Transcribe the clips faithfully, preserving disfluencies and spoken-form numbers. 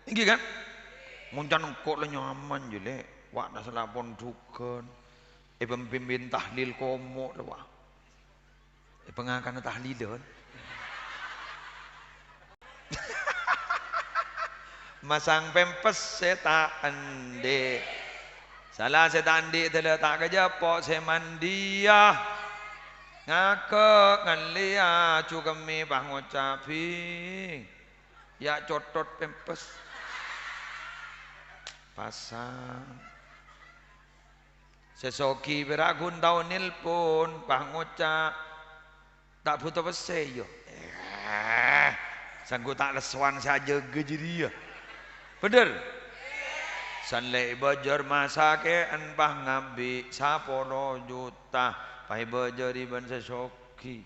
Èngghi, kan? Mon can engko' la nyaman, jâ, Lè'. Wa', na sala pondhughân. Èpamimpin tahlil komo', la, wa'. Èpangakana tahlilân. Masang pempes sè ta' andi'. Sala sè ta' andi' dâlâ ta' kajâpo' sè mandiya. Ngakè' ngallèya, jhu kemmè pas ngoca', "Bhing, ya' cothot pempes." Pasang. Sè soghi pèra' ghun tao nelpon, pas ngoca', "Ta' bhuto pèssè, iyâ." Eh, sanggu ta' lessowan sè ajâgâ jârèya. Bhender? San Lè' bâjâr masake'an pas ngabi' sapolo juta, pas èbâjâri bân sè soghi.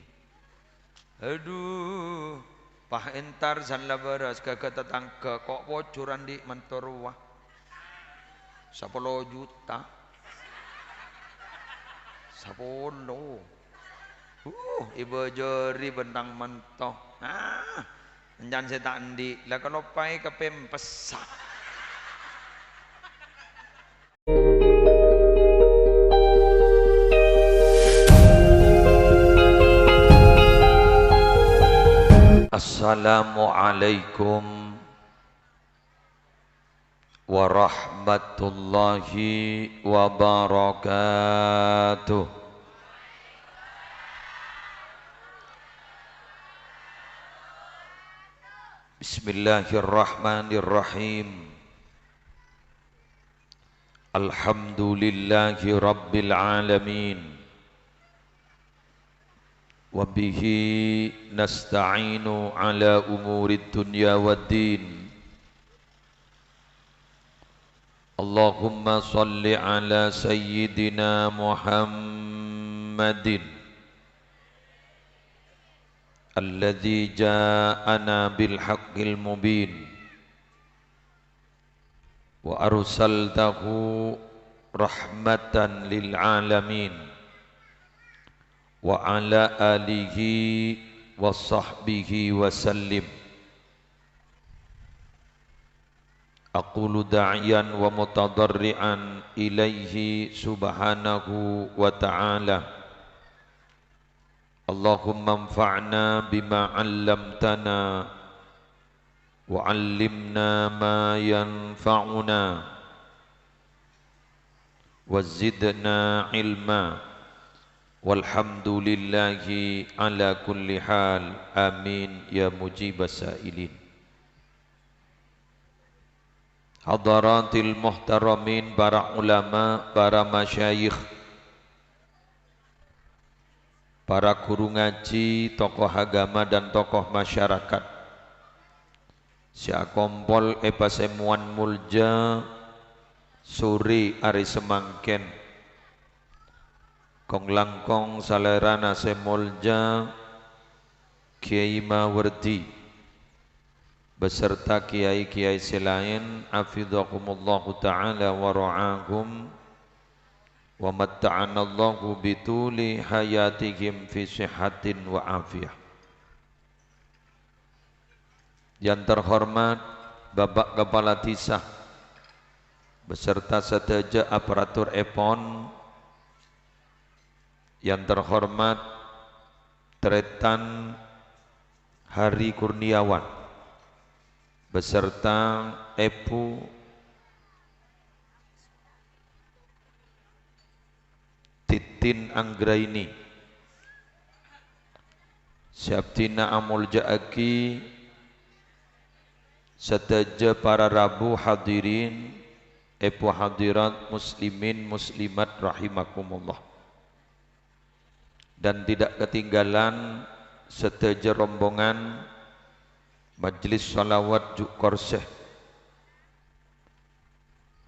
Adhu, pas entar san la bârâs ghâghâ tatangghâ, ko' pojhur andi' manto rowa. Sapolo juta. Sapolo. Uh, èbâjâri bân tang manto. Ah, encan sè ta' andi', la kaloppaè ka pempessa. Assalamualaikum warahmatullahi wabarakatuh. Bismillahirrahmanirrahim. Alhamdulillahi rabbil alamin. Wa bihi nasta'inu ala umurid dunya waddin. Allahumma shalli ala sayyidina Muhammadin alladzi ja'ana bil haqqil mubin. Wa arsaltahu rahmatan lil alamin. Wa ala alihi wa sahbihi wa sallim. Aqulu da'iyan wa mutadarri'an ilaihi subhanahu wa ta'ala. Allahumma anfa'na bima 'allamtana, wa 'allimna ma yanfa'una, wa zidna ilma. Walhamdulillahi ala kulli hal. Amin ya mujibas sa'ilin. Hadaratil muhtaramin, para ulama, para masyayikh, para guru ngaji, tokoh agama, dan tokoh masyarakat sè akompol è pasemmowan molja sore arè samangkèn. Kong-langkong salèrana sè molja Kyai Mawardi beserta kiai-kiai sè laèn, hafizahumullahu ta'ala wa ra'ahum, wa matta'anallahu bituli hayatihim fi sihhatin wa afiyah. Yang terhormat Bapak Kepala Desa beserta sadhâjâ aparatur èpon, yang terhormat Tretan Hari Kurniawan beserta Èbhu Titin Anggraini, sè abdhina amolja'aghi sadhâjâ para rabu hadirin, èbhu hadirat muslimin muslimat rahimakumullah. Dan tidak ketinggalan sadhâjâ rombongan Majelis Shalawat Ju' Korsè.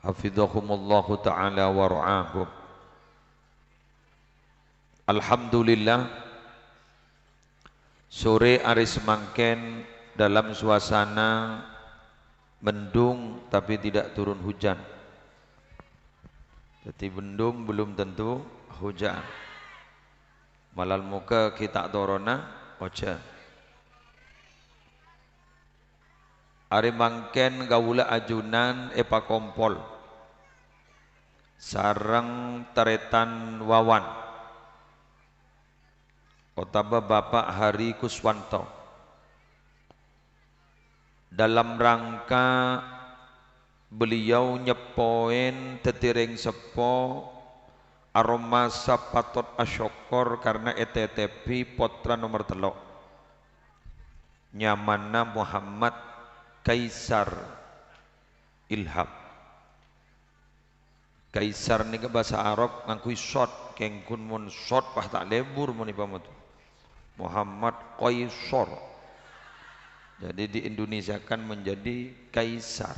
Hafizahumullahu ta'ala wa ra'ahum. Alhamdulillah, sore hari semangkèn dalam suasana mendung tapi tidak turun hujan. Jadi mendung belum tentu hujan. Malah moga ghi' ta' toronna ojan. Arè mangkèn kaulâ ajunan èpakompol sareng tarètan Wawan otabâ Bapak Hari Kuswanto. Dalam rangka beliau nyeppoèn dhâddhi rèng seppo, aromasa patot asokkor karna ètètèbi pottra nomer tello', nyamana Muhammad Kaisar Ilham. Kaisar nèka bhâsa Arab ngangghuy short, kèng ghun mon short, wah, ta' lebur mon èpamato. Muhammad Qaisar. Jadi diindonesiakan menjadi Kaisar.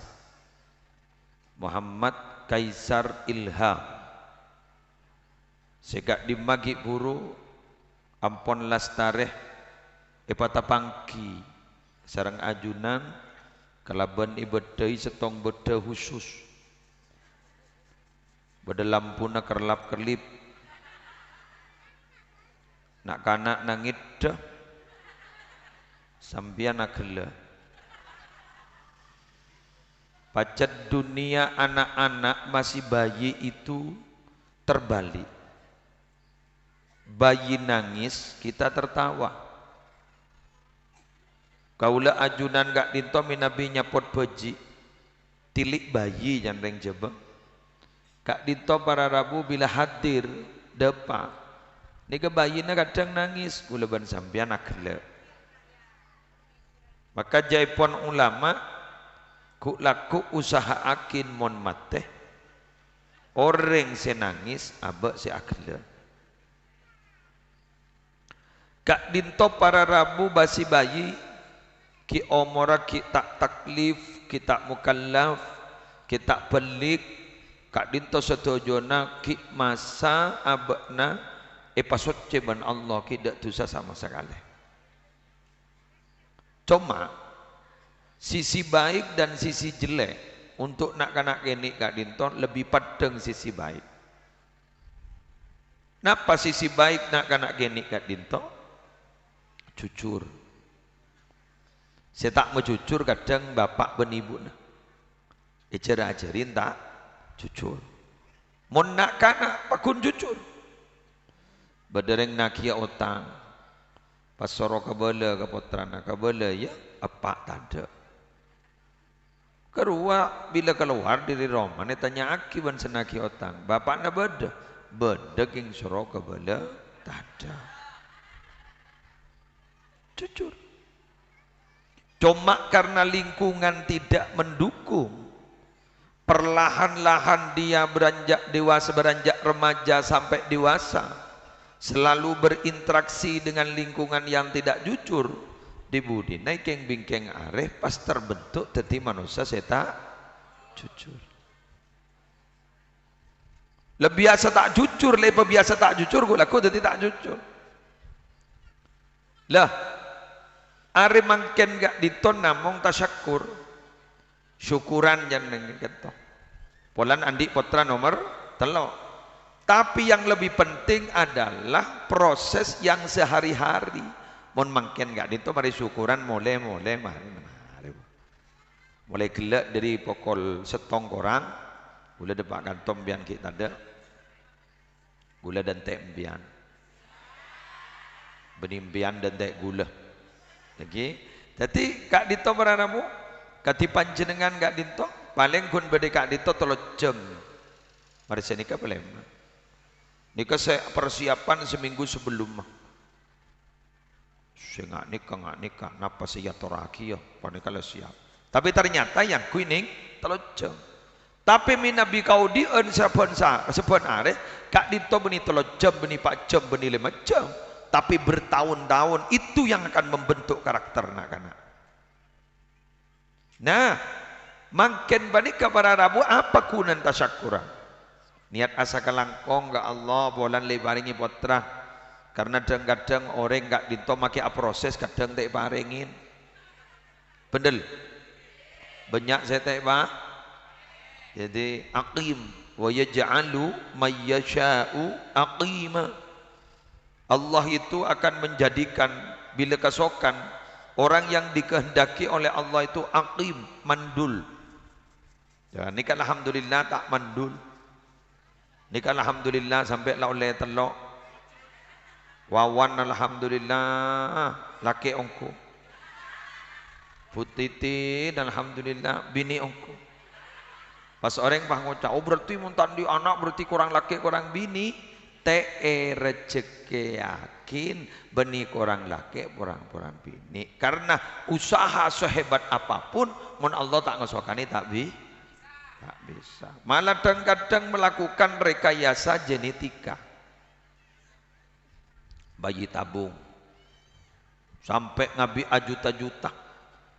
Muhammad Kaisar Ilham. Sè ka'dimma ghi' bhuru ampon lastarè èpatapangghi sareng ajunan kalabân èbâddhâi sèttong bâddhâ husus. Bâdâ lampuna kerlap-kerlip. Na'-kana' nangèddhâ, sampèyan aghellâ'. Pajhât dunia anak-anak masih bayi itu terbalik. Bayi nangis, kita tertawa. Kaulâ ajunan ka'dinto mènabi nyapot bhâji', tilik bayi can rèng Jhâbâng. Ka'dinto para rabu bilâ hadir, dâpa'. Nèka bayina kadhâng nangès, kaulâ bân sampèyan aghellâ'. Maka jhâèpon ulama, ghu'-lagghu' usaha'aghin mon matè, orèng sè nangès abâ' sè aghellâ'. Ka'dinto para rabu bâsi bayi, ghi' omorra ghi' ta' taklif, ghi' ta' mukallaf, ghi' ta' bâllig, ka'dinto sadhâjâna ghi' masa abâ'na èpasoccè bân Allah, ghi' dâ' dhusa sama sakalè. Coma, sisi baik dan sisi jelek untuk na'-kana' kènè' ka'dinto lebbi peddhâng sisi baik. Napa sisi baik na'-kana' kènè' ka'dinto? Jujur. Sè ta' majujur kadhâng bapa' bân ebhuna. Èjhâr-ajhâri enta' jujur. Mon na'-kana' pagghun jujur. Bâdâ rèng naghiyâ otang. Pas soro kabâlâ ka pottrana, "Kabâlâ, yâ, eppa' tadâ'." Karowa bilâ kalowar dâri romana ètanya'aghi bân sè naghiyâ otang, "Bapa'na bâdâ?" "Bâdâ, kèng soro kabâlâ tadâ'." Jujur. Coma karna lingkungan tidak mendukung, perlahan-lahan dia beranjak dewasa, beranjak remaja sampai dewasa, selalu berinteraksi dengan lingkungan yang tidak jujur, di budina è kèng-bingkèng arè pas terbentuk dâddhi manossa sè ta' jujur. La biyasa ta' jujur, la èpabiyasa ta' jujur, ghu'-lagghu' dâddhi ta' jujur. Lah, arè mangkèn ka'dinto namong tasyakkur. Syukuran jhâ' nèng kènto. Polana andi' pottra nomer tello'. Tapi yang lebih penting adalah proses yang sehari-hari. Mon mangkèn ka'dinto marè syukuran molè-molè marè, marè. Molaè ghellâ' dâri pokol sèttong korang, kaulâ dâpa' kanto empèyan ghi' tadâ'. Kaulâ dântè' empèyan. Bânnè empèyan dântè' kaulâ. Lagi. Dâddhi, ka'dinto para rabu, kadhi panjhennengngan ka'dinto, palèng ghun bâdâ ka'dinto tello jhâm. Marè sanèka palèma. Nèka sè persiapan seminggu sebelumma. Sè nga' nèka, nga' nèka, napa sè èatorraghi, yâ, panèka la siap. Tapè ternyata èyangghuy nèng tello jhâm. Tapè mènabi kaodi'ân sabbhân sa-, sabbhân arè, ka'dinto bânnè tello jhâm, bânnè pa' jhâm, bânnè lèma jhâm. Tapè bertahun-tahun, itu yang akan membentuk karakter na'-kana'. Nah, mangkèn panèka para rabu apa ghunana tasyakkuran? Niyat asakalangkong ka Allah polana la èparèngè pottra. Karna dhâng-kadhâng orèng ka'dinto makè aproses, kadhâng ta' èparèngè. Bhender? Bânnya' sè ta' èpa-, Jadi, aqim. "Wa yaj'alu may yasha'u aqima." Allah itu akan menjadikan, bilâ kasokan, Orang yang dikehendaki oleh Allah itu aqim, mandul. Ya, nèka alhamdulillah ta' mandul. Nèka alhamdulillah sampè' la ollè tello'. Wawan alhamdulillah lakè' ongghu. Bu Titin alhamdulillah binè ongghu. Pas orèng pas ngoca', "Oh, berarti mon ta' andi' ana' berarti korang lakè' korang binè." Te'è rejhekkèyaghin bânnè korang lakè', korang, korang binè. Karena usaha sehebat apapun, mon Allah ta' ngasokanè, ta' bi-, ta' bisa. Malah dhâng-kadhâng melakukan rekayasa genetika. Bayi tabung. Sampè' ngabi' ajuta-juta.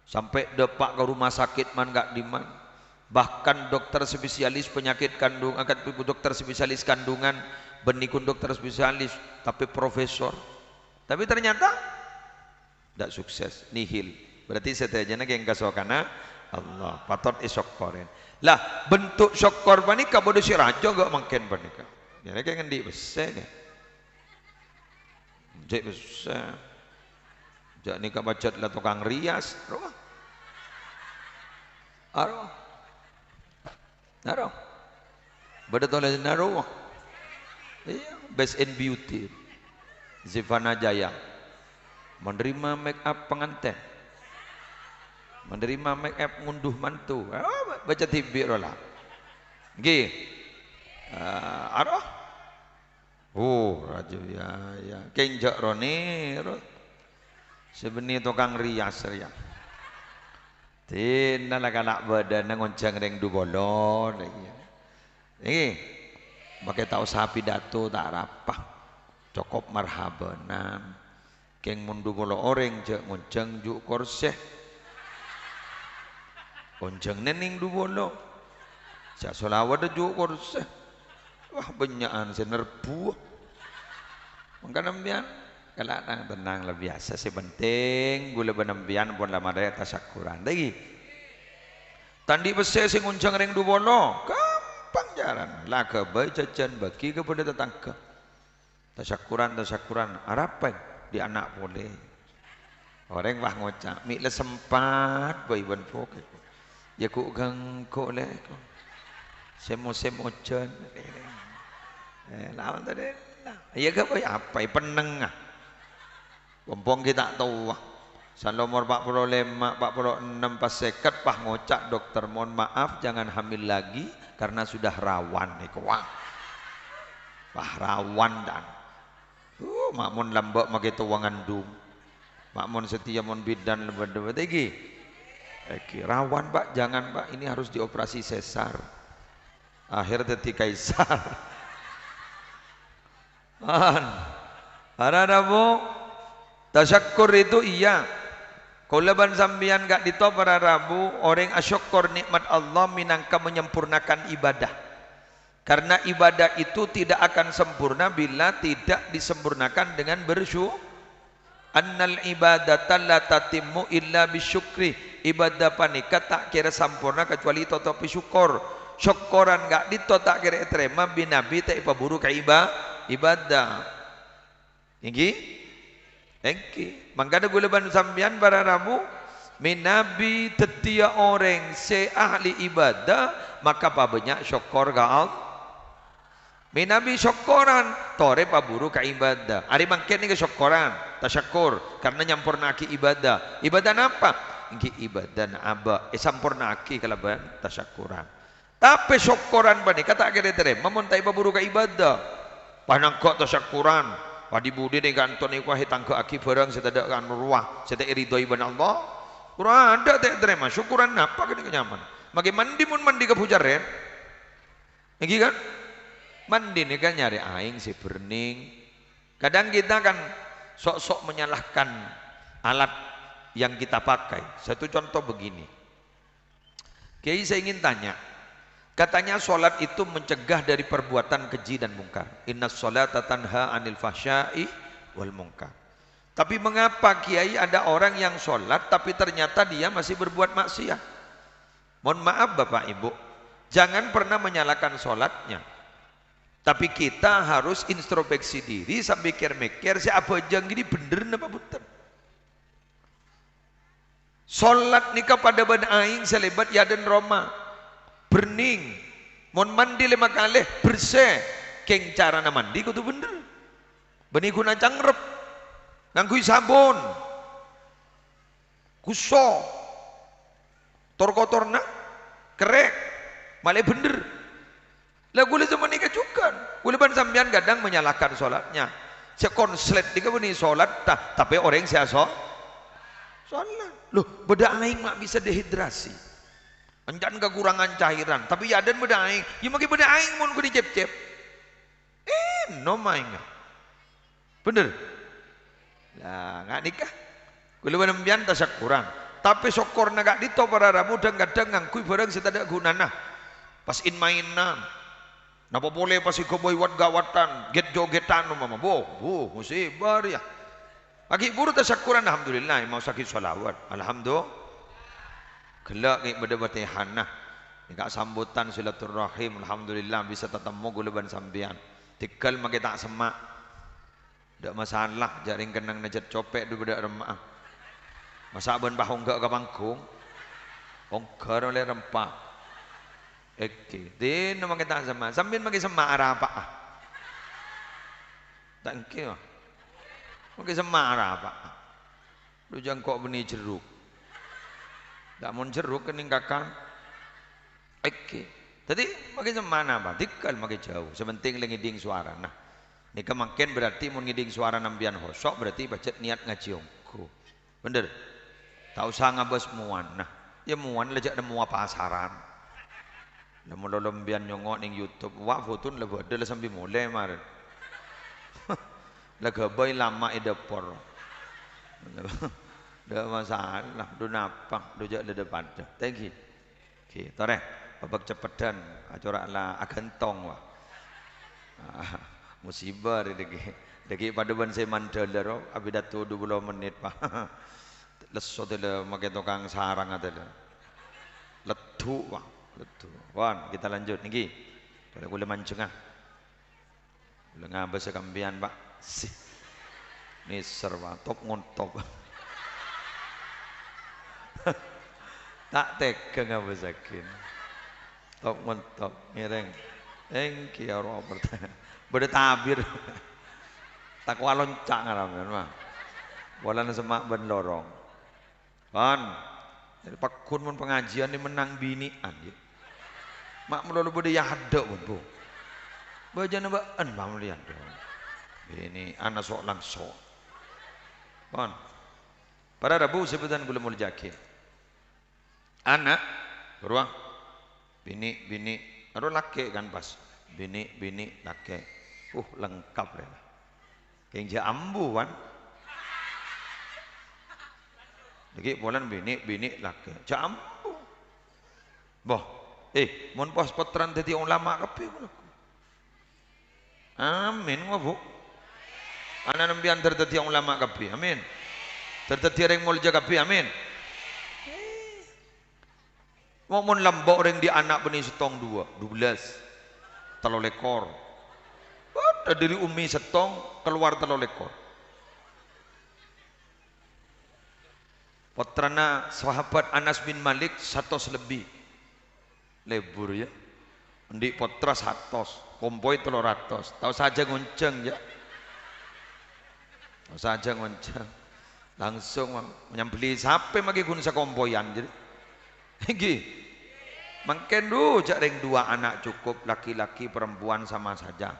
Sampè' dâpa' ka rumah sakit man ka'dimman. Bahkan dokter spesialis penyakit kandung-, akan dokter spesialis kandungan, bânnè ghun dokter spesialis, tapè profesor. Tapè ternyata ta' sukses, nihil. Berarti sadhâjâna kèng kasokanna Allah, patot èsokkorè. Lah, bentuk sokkor panèka bâdâ sè rajâ ghi' mangkèn panèka. Jârèya kèng andi' pèssè, kèng. Cè' bisa. Jâ' nèka pajhât la tokang rias, rowa. Arowa. Arowa. Bâdâ tolèsanna rowa. Iyâ, Best in Beauty. Zevana Jaya. Menerima make up pengantin. Menerima make up ngunduh mantu. Ah, baca T V rowa la. Ngghi. Ah, arowa. Oh, rajâ, ya, ya. Kèng jâ' ro-nèro. Sè bânnè tokang rias rèya. Dinna la kana' bâdâna ngonjhâng rèng du polo, la iyâ. Nèkè, makè ta' osa pidato, ta' arapa. Cokop marhabânan. Kèng mon du polo orèng jâ' ngonjhâng ju' korsè. Onjhâng nèng du polo. Jâ' sholawat ju' korsè. Wah, bânnya'an sè nerbu. Mangkana sampèyan, kala' tang-tennang la biyasa. Sè penting, ghulâ bân sampèyan pon la marè tasakkuran. Lagi. Ta' andi' pèssè sè ngonjhâng rèng du polo. Ghâmpang carana. La aghâbây jhâjhân bâgi ka bhâdhâ tatangghâ. Tasakkuran, tasakkuran. Arapa, èng? Andi' ana' polè. Orèng pas ngoca', "Mè' la sempat, bâi bân pokè." Yâ, ghu-, ghânggu lè, ko. Sè mosèm ojhân. Eh, lawan tadi. Yâ, ghâbây apa, è pennengnga. Pompong ghi' ta' towa. San la omor pa' polo lèma', pa' polo ennem, pas sèket, pas ngoca' dokter, "Mohon maaf, jangan hamil lagi karena sudah rawan." Nèko, wah. Wah, rawan, dan. Uh, ma' mon lambâ' makè towa ngandung. Ma' mon satèya mon bidan lambâ' dâpa' èngghi. Èngghi, rawan, Pak, jangan, Pak, ini harus dioperasi sesar. Akhir dhâddhi kaisar. An. Para rabu, tasyakkur itu iya. Kaulâ bân sampèyan ka'dinto para rabu, orèng asokkor nè'mat Allah mènangka menyempurnakan ibadah. Karena ibadah itu tidak akan sempurna bila tidak disempurnakan dengan bersyu-, "Annal ibadata la tatimmu illa bisyukri." Ibadah panèka ta' kèra samporna kacuali totobhi sokkor. Sokkoran ka'dinto ta' kèra ètarèma bi-, nabi ta' èpaburu ka iba-, ibadah. Èngghi? Èngghi. Mangkana kaulâ bân sampèyan para rabu, mènabi dhâddhiyâ orèng sè ahli ibadah, maka pabânnya' sokkor ka Allah. Mènabi sokkoran, torè paburu ka ibadah. Arè mangkèn nèka sokkoran, tasyakkur, karena nyamporna'aghi ibadah. Ibadah napa? Èngghi ibadana abâ', èsamporna'aghi kalabân tasyakkuran. Tapè sokkoran panèka ta' kèra ètarèma mon ta' èpaburu ka ibadah. Pas nangghâ' tasyakkuran, pa-dhi-budhi nèng ka'dinto nèko ètangghâ'aghi bhârâng sè tadâ' kanu rowa, sè ta' èridhoi bân Allah. Korang adâ' ta' ètarèma, sokkoran napa kènè' nyamana? Makè mandi mon mandi ka bhucaren. Èngghi kan? Mandi nèka nyarè aèng sè bhârnèng. Kadang kita kan sok-sok menyalahkan alat yang kita pakai. Satu contoh begini. Kiai, saya ingin tanya, katanya sholat itu mencegah dari perbuatan keji dan mungkar. "Innas sholata tanha 'anil fahsya'i wal munkar." Tapi mengapa, Kiai, ada orang yang sholat tapi ternyata dia masih berbuat maksiat? Mohon maaf, Bapak Ibu, jangan pernah menyalahkan sholatnya. Tapi kita harus introspeksi diri sambil mikir-mikir, sè abhâjâng ini bener napa bhunten? Solat nèka padâ bân aèng sè lèbât è adâ'na roma. Bhârnèng. Mon mandi lèma kalè, bersè. Kèng carana mandi kodhu bhendher. Bânnè ghuna cangrep. Ngangghuy sabon. Kuso. Tor-kotorna kerrè'. Malè bhendher. Lah, ghulâ sapanèka jhughân. Ghulâ bân sampèyan kadhâng menyalahkan solatnya. Sè konslet nèka bânnè solat, ta-, tapè orèng sè aso-, solat. Loh, bâdâ aèng ma' bisa dehidrasi. Èncana kakorangan cairan, tapè è adâ'na bâdâ aèng. Iyâ, maghi bâdâ aèng mon ghun ècèp-cèp. Ènom aèngnga. Bhendher? Lah, nga' nèka. Ghulâ bân sampèyan tasakkoran. Tapè sokkorna ka'dinto para rabu dhâng-kadhâng ngangghuy bhârâng sè tadâ' ghunana. Pas in-maènan. Napa polè pas èghâbây wat-ghâwâdhân, ghèt-jogèdhân umpama. Bo, bo, musibâ rèya. Maghi buru tasakkoran, alhamdulillah, maosaghi shalawat. Alhamdu-, ghellâ' ghi' bâdâ patèhana. Nèka sambutan silaturrahim, alhamdulillah bisa tatemmo ghulâ bân sampèyan. Tèghâl maghi ta' semma'. Tadâ' masalah, jhâ' rèng kennengnganna jhât copè' dhu bâdâ remma'a. Masa' bân pas ongghâ ka panggung? Ongghâ ollè rempa. Èngghi, dinna maghi ta' semma'. Sampèyan maghi semma' arapa'a? Ta' èngghi, wah. Maghi semma' arapa'a? Dhu jhâ' engko' bânnè jerruk. Ta' mon jerruk kennèng kakan. Èngghi. Dhâddhi, maghi semma' napa? Tèghâl maghi jhâu. Sè pentèng la ngèdhing sowarana. Nèka mangkèn berarti mon ngèdhing sowarana sampèyan khosyo', berarti pajhât niat ngajhi ongghu. Bhendher? Ta' osa ngabâs mowana. Iyâ, mowana la jhâ' nemmowa pasaran. Lah, mon lolo sampèyan nyongngo' neng YouTube, wa', fotona la bâdâ la sambi molè marèn. La ghâbây lama è dâpor. Tadâ' masalah, dhu napa, dhu jhâ' la dâ-padâ. Thank you. Ghi, torè, bâbâk ceppedhân, acora' la aghântong, wa. Ah, musibâ rè dhâggi'. Dhâggi' padâ bân sè mandhâlâ ro, apidato dhu polo mennit, wa. Lesso tèla makè tokang sarang atèla. Leddhu', wa, leddhu'. Pon, kita lanjut, nèngghi. Ghulâ manjhengnga. Ghulâ ngabâs sampèyan, Pak. Sih. Nèser, Pak. Top-ngontop. Ta' tegghâ ngabâssaghi. Top-ngontop. Ngèrèng. Èngghi, aro pertanyaan. Bâdâ tabir. Takowa lonca' ngaramèn, mah. Polana semma' bân lorong. Pon. Jadi, pagghun mon pangajiân nè mennang binè'an, ya. Ma' malolo bâdâ è adâ', pon, Bu. Bâjâna bâ'en, pamolèyan, Bu. Binè'an aso'-langso'. Pon. Para rabu sè bhâdhân kaulâ molja'aghi. Ana', bârowa. Binè', binè', aro lakè' kan pas. Binè', binè', lakè'. Uh, lengkap rè. Kèng jhâ' ambu, wan. Dhâggi' polana binè', binè', lakè'. Jhâ' ambu. Boh, eh, mon pas pottrana dhâddhi ulama kabbhi, kaulâ. Amin, wa, Bu. Ana' sampèyan dhâr dhâddhi ulama kabbhi. Amin. Dhâr dhâddhi orèng molja kabbhi. Amin. Mo-, mon lambâ' orèng andi' ana' bânnè sèttong, duwâ', dubellâs, tello lèkor. Padâ dhâri ummi sèttong, kalowar tello lèkor. Pottrana sahabat Anas bin Malik satos lebbi. Lebur, ya. Andi' pottra satos, kompoy tello ratos. Tao sajhâ ngonjhâng, ya. Tao sajhâ ngonjhâng. Langsung, ma-, nyambelli sapè maghi ghun sakompoyan, jadi. Èngghi. Mangkèn, dhu, jhâ' rèng duwâ ana' cokop, laki-laki, perempuan sama saja.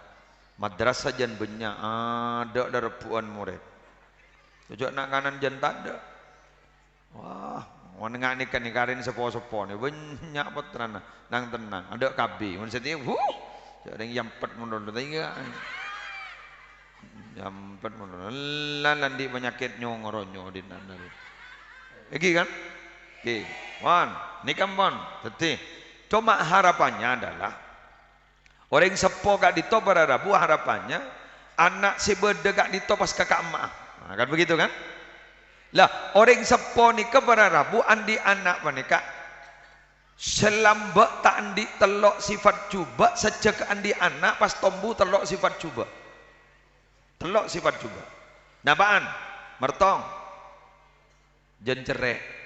Madrasah jân bânnya', adâ' la rebbhu'ân morèd. Jhâ' na'-kana' jân tadâ'. Wah, mon nga' nèka nè karèn seppo-seppo nè, bânnya' pottrana. Nang-tennang, adâ' kabbhi. Mon satèya, huh, jhâ' rèng èyampet mon lolo, ta' iyâ. Èyampet mon lolo. La, la andi' panyakèt nyong-ronyo dinna'. Èngghi kan? Èngghi. Pon, nèka pon. Dhâddhi, coma harapannya adalah, orèng seppo ka'dinto para rabu harapannya ana' sè bâdâ ka'dinto pas ka ka'emma'a. Nah, kan begitu, kan? Lah, orèng seppo nèka para rabu andi' ana' panèka sè lambâ' ta' andi' tello' sèfat jhubâ', sajjhâ andi' ana' pas tombu tello' sèfat jhubâ'. Tello' sèfat jhubâ'. Napa'an? Mertong. Jân cerrè'.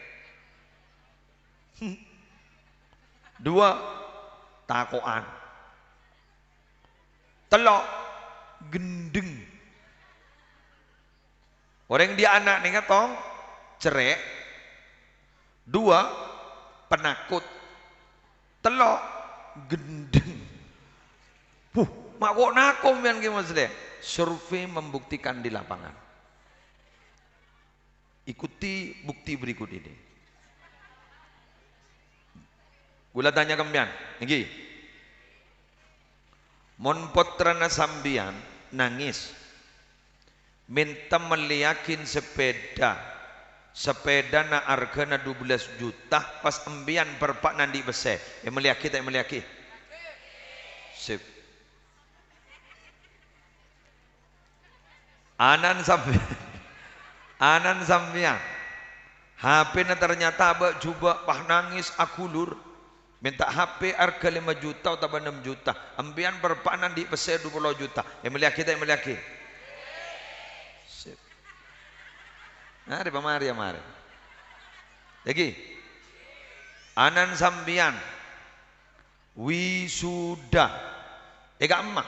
Dua, tako'an. Tello', ghendheng. Orèng dhi' ana' nèka tong cerrè'. Dua, penakut. Tello', ghendheng. Huh, ma' ko' nako' sampèyan, Kè Musleh? Survei membuktikan di lapangan. Ikuti bukti berikut ini. Kaulâ tanya ka sampèyan, èngghi. Mon pottrana sampèyan nangès, mènta mellèyaghin sepèda, sepèdana arghâna dubellâs juta, pas sampèyan parappa'na andi' pèssè, èmellèyaghi ta' èmellèyaghi? Sip. Ana'na sampè-, ana'na sampèyan. H P-na ternyata abâ'-jhubâ', pas nangès aghulur. Mènta H P arghâ lèma juta otabâ ennem juta. Sampèyan parappa'na andi' pèssè du polo juta. Èmellèyaghi ta' èmellèyaghi? Sip. Marè, pamarè, marè. Èngghi. Ana'na sampèyan. Wisuda. È ka'emma?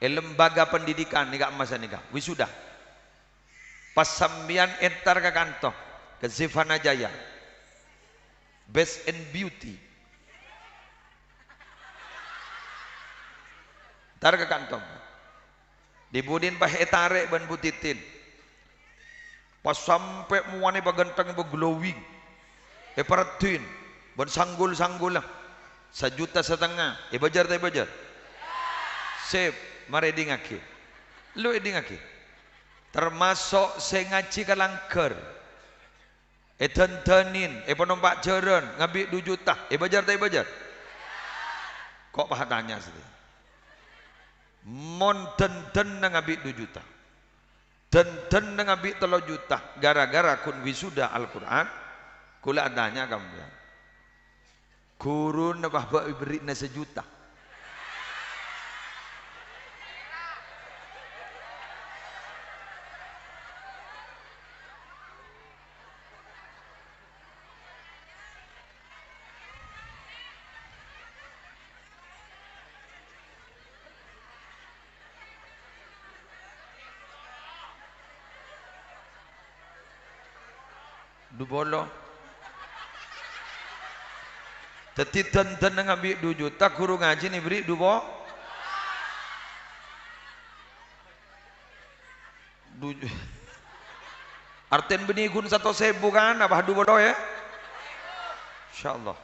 È lembaga pendidikan è ka'emma sanèka. Wisuda. Pas sampèyan entar ka kanto, ka Zevana Jaya. Best and Beauty. Entar ka kanto. Dhi-budhina pas ètarè' bân Bu Titin. Pas sampè' mowana èpaghântheng èpaglowing. Èparèddhin bân sanggul-sanggulla. Sajuta satengnga. Èbâjâr ta' èbâjâr? Sip. Marè èdingngaghi. Lu èdingngaghi. Tamaso' sè ngajhi ka langghâr. Èdhândhânin, èpanompa' jhârân, ngabi' du juta. Èbâjâr ta' èbâjâr? Ko' pas atanya sè. Mon dhândhânna ngabi' du juta, dhândhânna ngabi' tello juta, gara-gara ghun wisuda Al-Qur'an, kaulâ atanya ka sampèyan. Ghuruna pas bâ' èberri'na sajuta. Du polo. Dhâddhi dhândhânna ngabi' du juta, ghuru ngajhina èberri' du po-, du ju-, artèna bânnè ghun satos èbu kan, apa du polo, yâ? Insyaallah.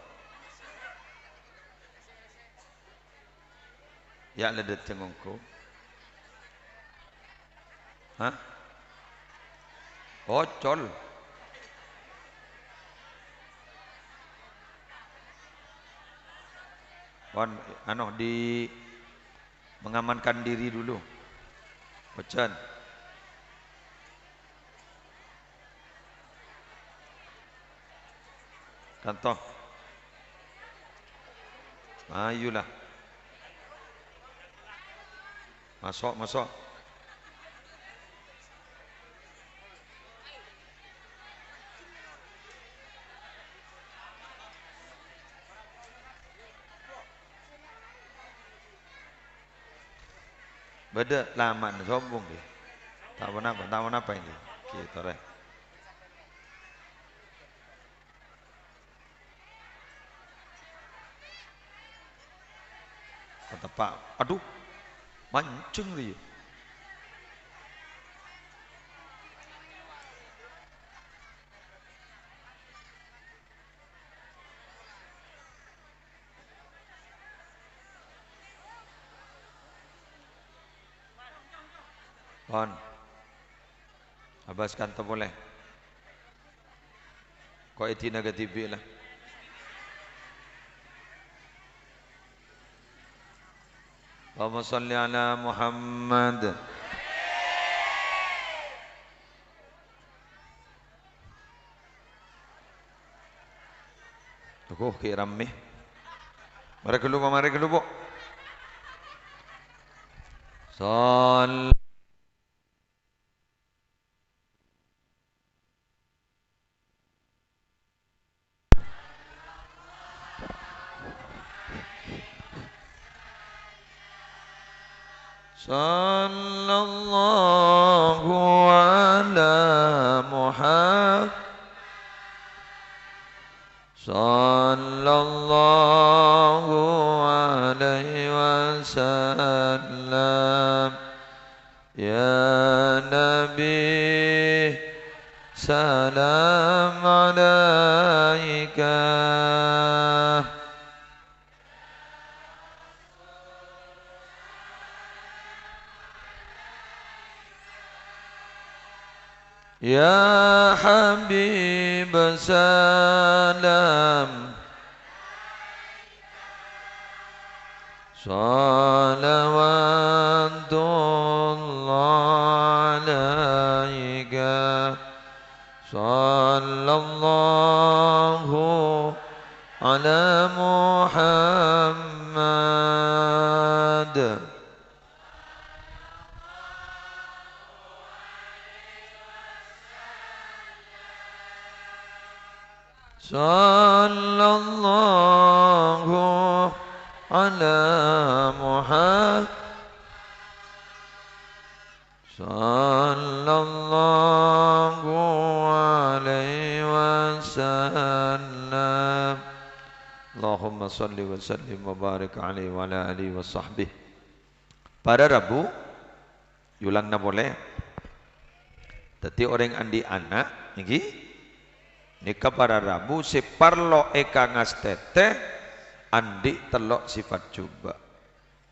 Yâ, la dâteng ongghu. Hah? Ocol. Pon, anu, di mengamankan diri dulu. Ojan. Kanto. Ayolah. Maso', maso'. Bâdâ lama'na sombong, ghi. Ta' ponapa, ta' ponapa, ghi. Ghi, torè. Kateppa'. Adu, manjeng rèya. Pon. Abas kanto polè. Ko' èdina kadhibi' la. Allahumma shalli ala Muhammad. Aduh, ghi' rammè. Marè ghâllu, marè ghâllu, Bu'. Sal- Sallallahu ala Muhammad. Sallallahu alaihi wasallam. Ya Nabi, salam alaika. Ya Habib, salam. Salawatullah alaika. Sallallahu ala Muhammad. Sallallahu ala Muhammad. Sallallahu alaihi wasallam. Allahumma shalli wa sallim wa barik alaihi wa ala alihi wa sahbihi. Para rabu, yulangna polè. Dhâddhi orèng andi' ana', ngghi? Nèka para rabu sè parlo èkangastètè andi' tello' sifat jhubâ'.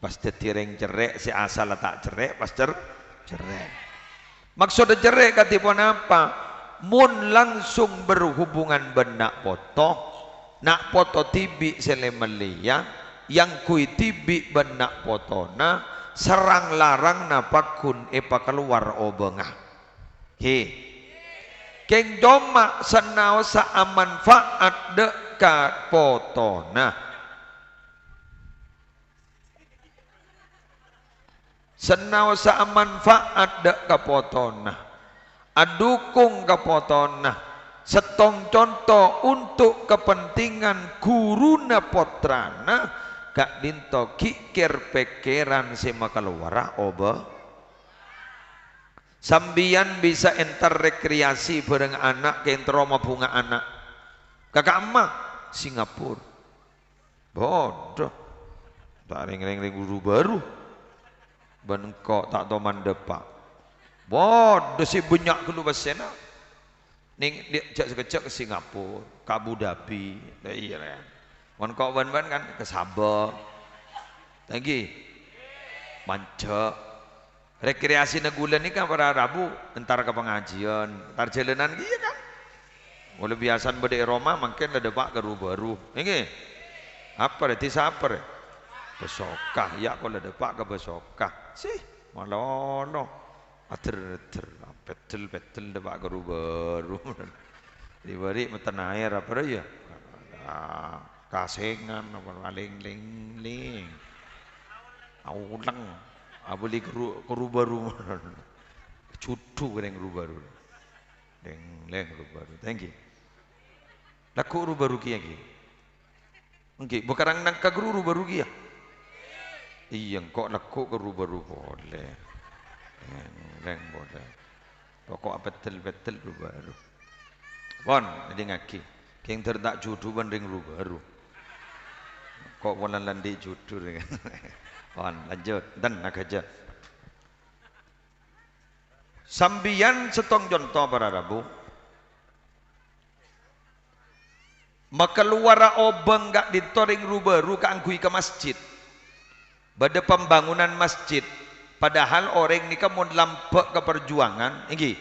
Pas dhâddhi rèng cerrè', sè asalla ta' cerrè', pas cer-, cerrè'. Maksoddhâ cerrè' kadhi ponapa? Mon langsung berhubungan bân na' poto, na' poto dhibi' sè lè-mellèya, èangghuy dhibi' bân na' potona, sarang-larangna pagghun èpakalowar obângnga. Ghi. Kèng coma sannaossa amanfa'at dhâ' ka potona. Sannaossa amanfa'at dhâ' ka potona, adhukung ka potona, sèttong conto untuk kepentingan ghuruna pottrana, ka'dhinto ghi' kèr-pèkkèran sè makalowara obâ. Sampèyan bisa entar rekreasi bhâreng ana', kèng terro mabhunga ana'. Ka ka'emma? Singapura. Bâdâ. Ta' rèng-rèng rèng ru-bâru. Bân engko' ta' toman dâpa'. Bâdâ sè bânnya' ghâllu pèssèna. Nèng dhi-, jhâ' sakejjhâ' ka Singapura, ka Abu Dhabi. Lah iyâ, rèng. Mon engko' bân-bân kan ka Sabah. Ènggi. Manjhâ'. Rekreasina ghulâ nèka para rabu, entar ka pangajiân, entar jhâlânan kèya kan. Mula biyasana bâdâ è roma, mangkèn la dâpa' ka ru-bâru. Ènggi? Apa rè? Dhisa apa rè? Basoka. Iyâ, ko' la dâpa' ka Basoka. Sih, malolo. Adher-adher, peddel-peddel dâpa' ka ru-bâru. Ri-bâri' mètèn aèr apa rè, iyâ? Ah, kasèngan apa, lèng-lèng-lèng. Aolèng, abâli ka ru-, ka ru-bâru. Jhudhu ka rèng ru-bâru. Lèng-lèng ru-bâru. Thank you. Lagghu' ru-bâru kèya, ghi. Ènggi, bâkarang nangka ru-bâru kèya. Iyâ, engko' lagghu' ka ru-bâru polè. Lèng-lèng polè. Pokok peddel-peddel ru-bâru. Pon, èdingngaghi. Kèng dhâr ta' jhudhu bân rèng ru-bâru. Ko' polana la andi' jhudhu rèng. Pon, lanjut. Enten, aghâjâ. Sampèyan sèttong conto para rabu. Makalowara obâng ka'dhinto rèng ru-bâru kaangghuy ka masjid. Bâdâ pembangunan masjid, padahal orèng nèka mon lambâ' ka parjuwangan, ènggi,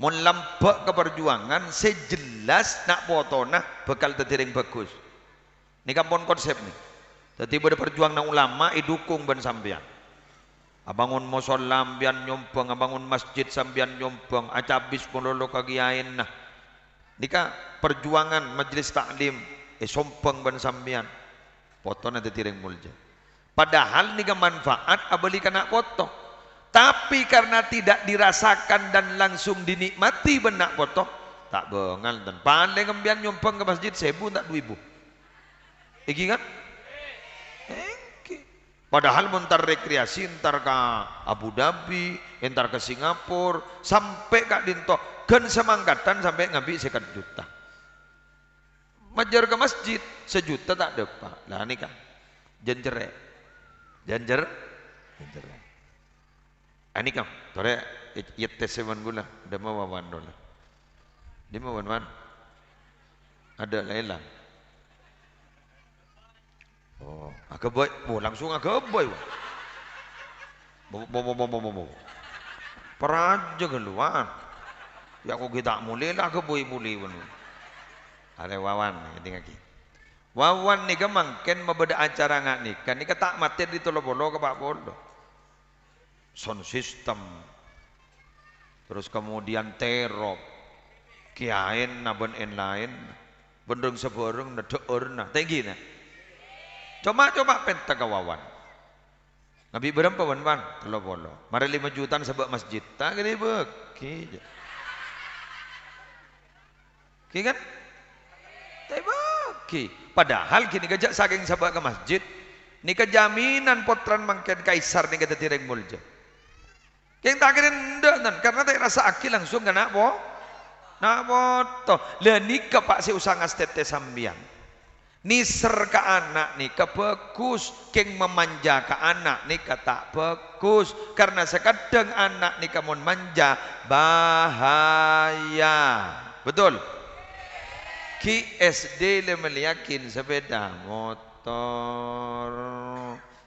mon lambâ' ka parjuwangan, sè jelas na' potona bhâkal dhâddhi rèng bhâghus. Nèka pon konsepna. Dhâddhi bâdâ parjuwanganna ulama èdhukung bân sampèyan. Abângon mosolla sampèyan nyombhâng, abângon masjid sampèyan nyombhâng, acabis malolo ka kèyaèna. Nèka parjuwangan majelis taklim èsombhâng bân sampèyan. Potona dhâddhi rèng molja. Padahal nèka manfaat abâli ka na' poto. Tapi karena tidak dirasakan dan langsung dinikmati bân na' poto, ta' bângal, dan palèng sampèyan nyombhâng ka masjid sèbu ta' du èbu. Ènggi kan? Ènggi. Padahal mon entar rekreasi, entar ka Abu Dhabi, entar ka Singapura, sampè' ka'dinto, ghân samangkadhân sampè' ngabi' sèket juta. Majâr ka masjid, sajuta ta' dâpa'. Lah, nèka. Jân cerrè'. Jân cer-, jân cerrè'. Anèka, torè, yèttès sè bân ghulâ. Dimma Wawan ghulâ? Dimma Wan, Wan? Adâ' la èlang. Oh, aghâbây. Oh, langsung aghâbây, Wan. Bo-, bo-, bo-, bo-, bo-, bo-, bo. Parajâ ghâllu, Wan. Ya, kok ghi' ta' molè la aghâbây molè, Wan. Arè Wawan, èdingngaghi. Wawan nèka mangkèn mabâdâ acara nga' nèka, nèka ta' matè dâri tello polo ka pa' polo. Sound system, terros kemudian terop, kèyaèna bân èn-laènna, bân rèng-sabhârângnga, dhâ'ârna, ta' ènggi, na? Coma-coma pènta ka Wawan. Ngabi' bârâmpa bân, Wan? Tello polo. Marè lèma jutaan sabâ' masjid. Ta' ghâdhâ bâgi. Ghi kan? Ta' èbâgi. Padahal ghânèka jhâ' sakèng sabâ' ka masjid, nèka jaminan pottrana mangkèn kaisar nèka dhâddhi rèng molja. Kèng ta' kèra endâ', tan, karna ta' èrassa'aghi langsung ka na' po-, na' poto. Lah nèka, Pa', sè osa ngastètè sampèyan. Nèser ka ana' nèka bhâghus, kèng mamanja ka ana' nèka ta' bhâghus, karna sakaddhâng ana' nèka mon manja, bahaya. Betul? Ghi' S D la mellèyaghin sapèda motor,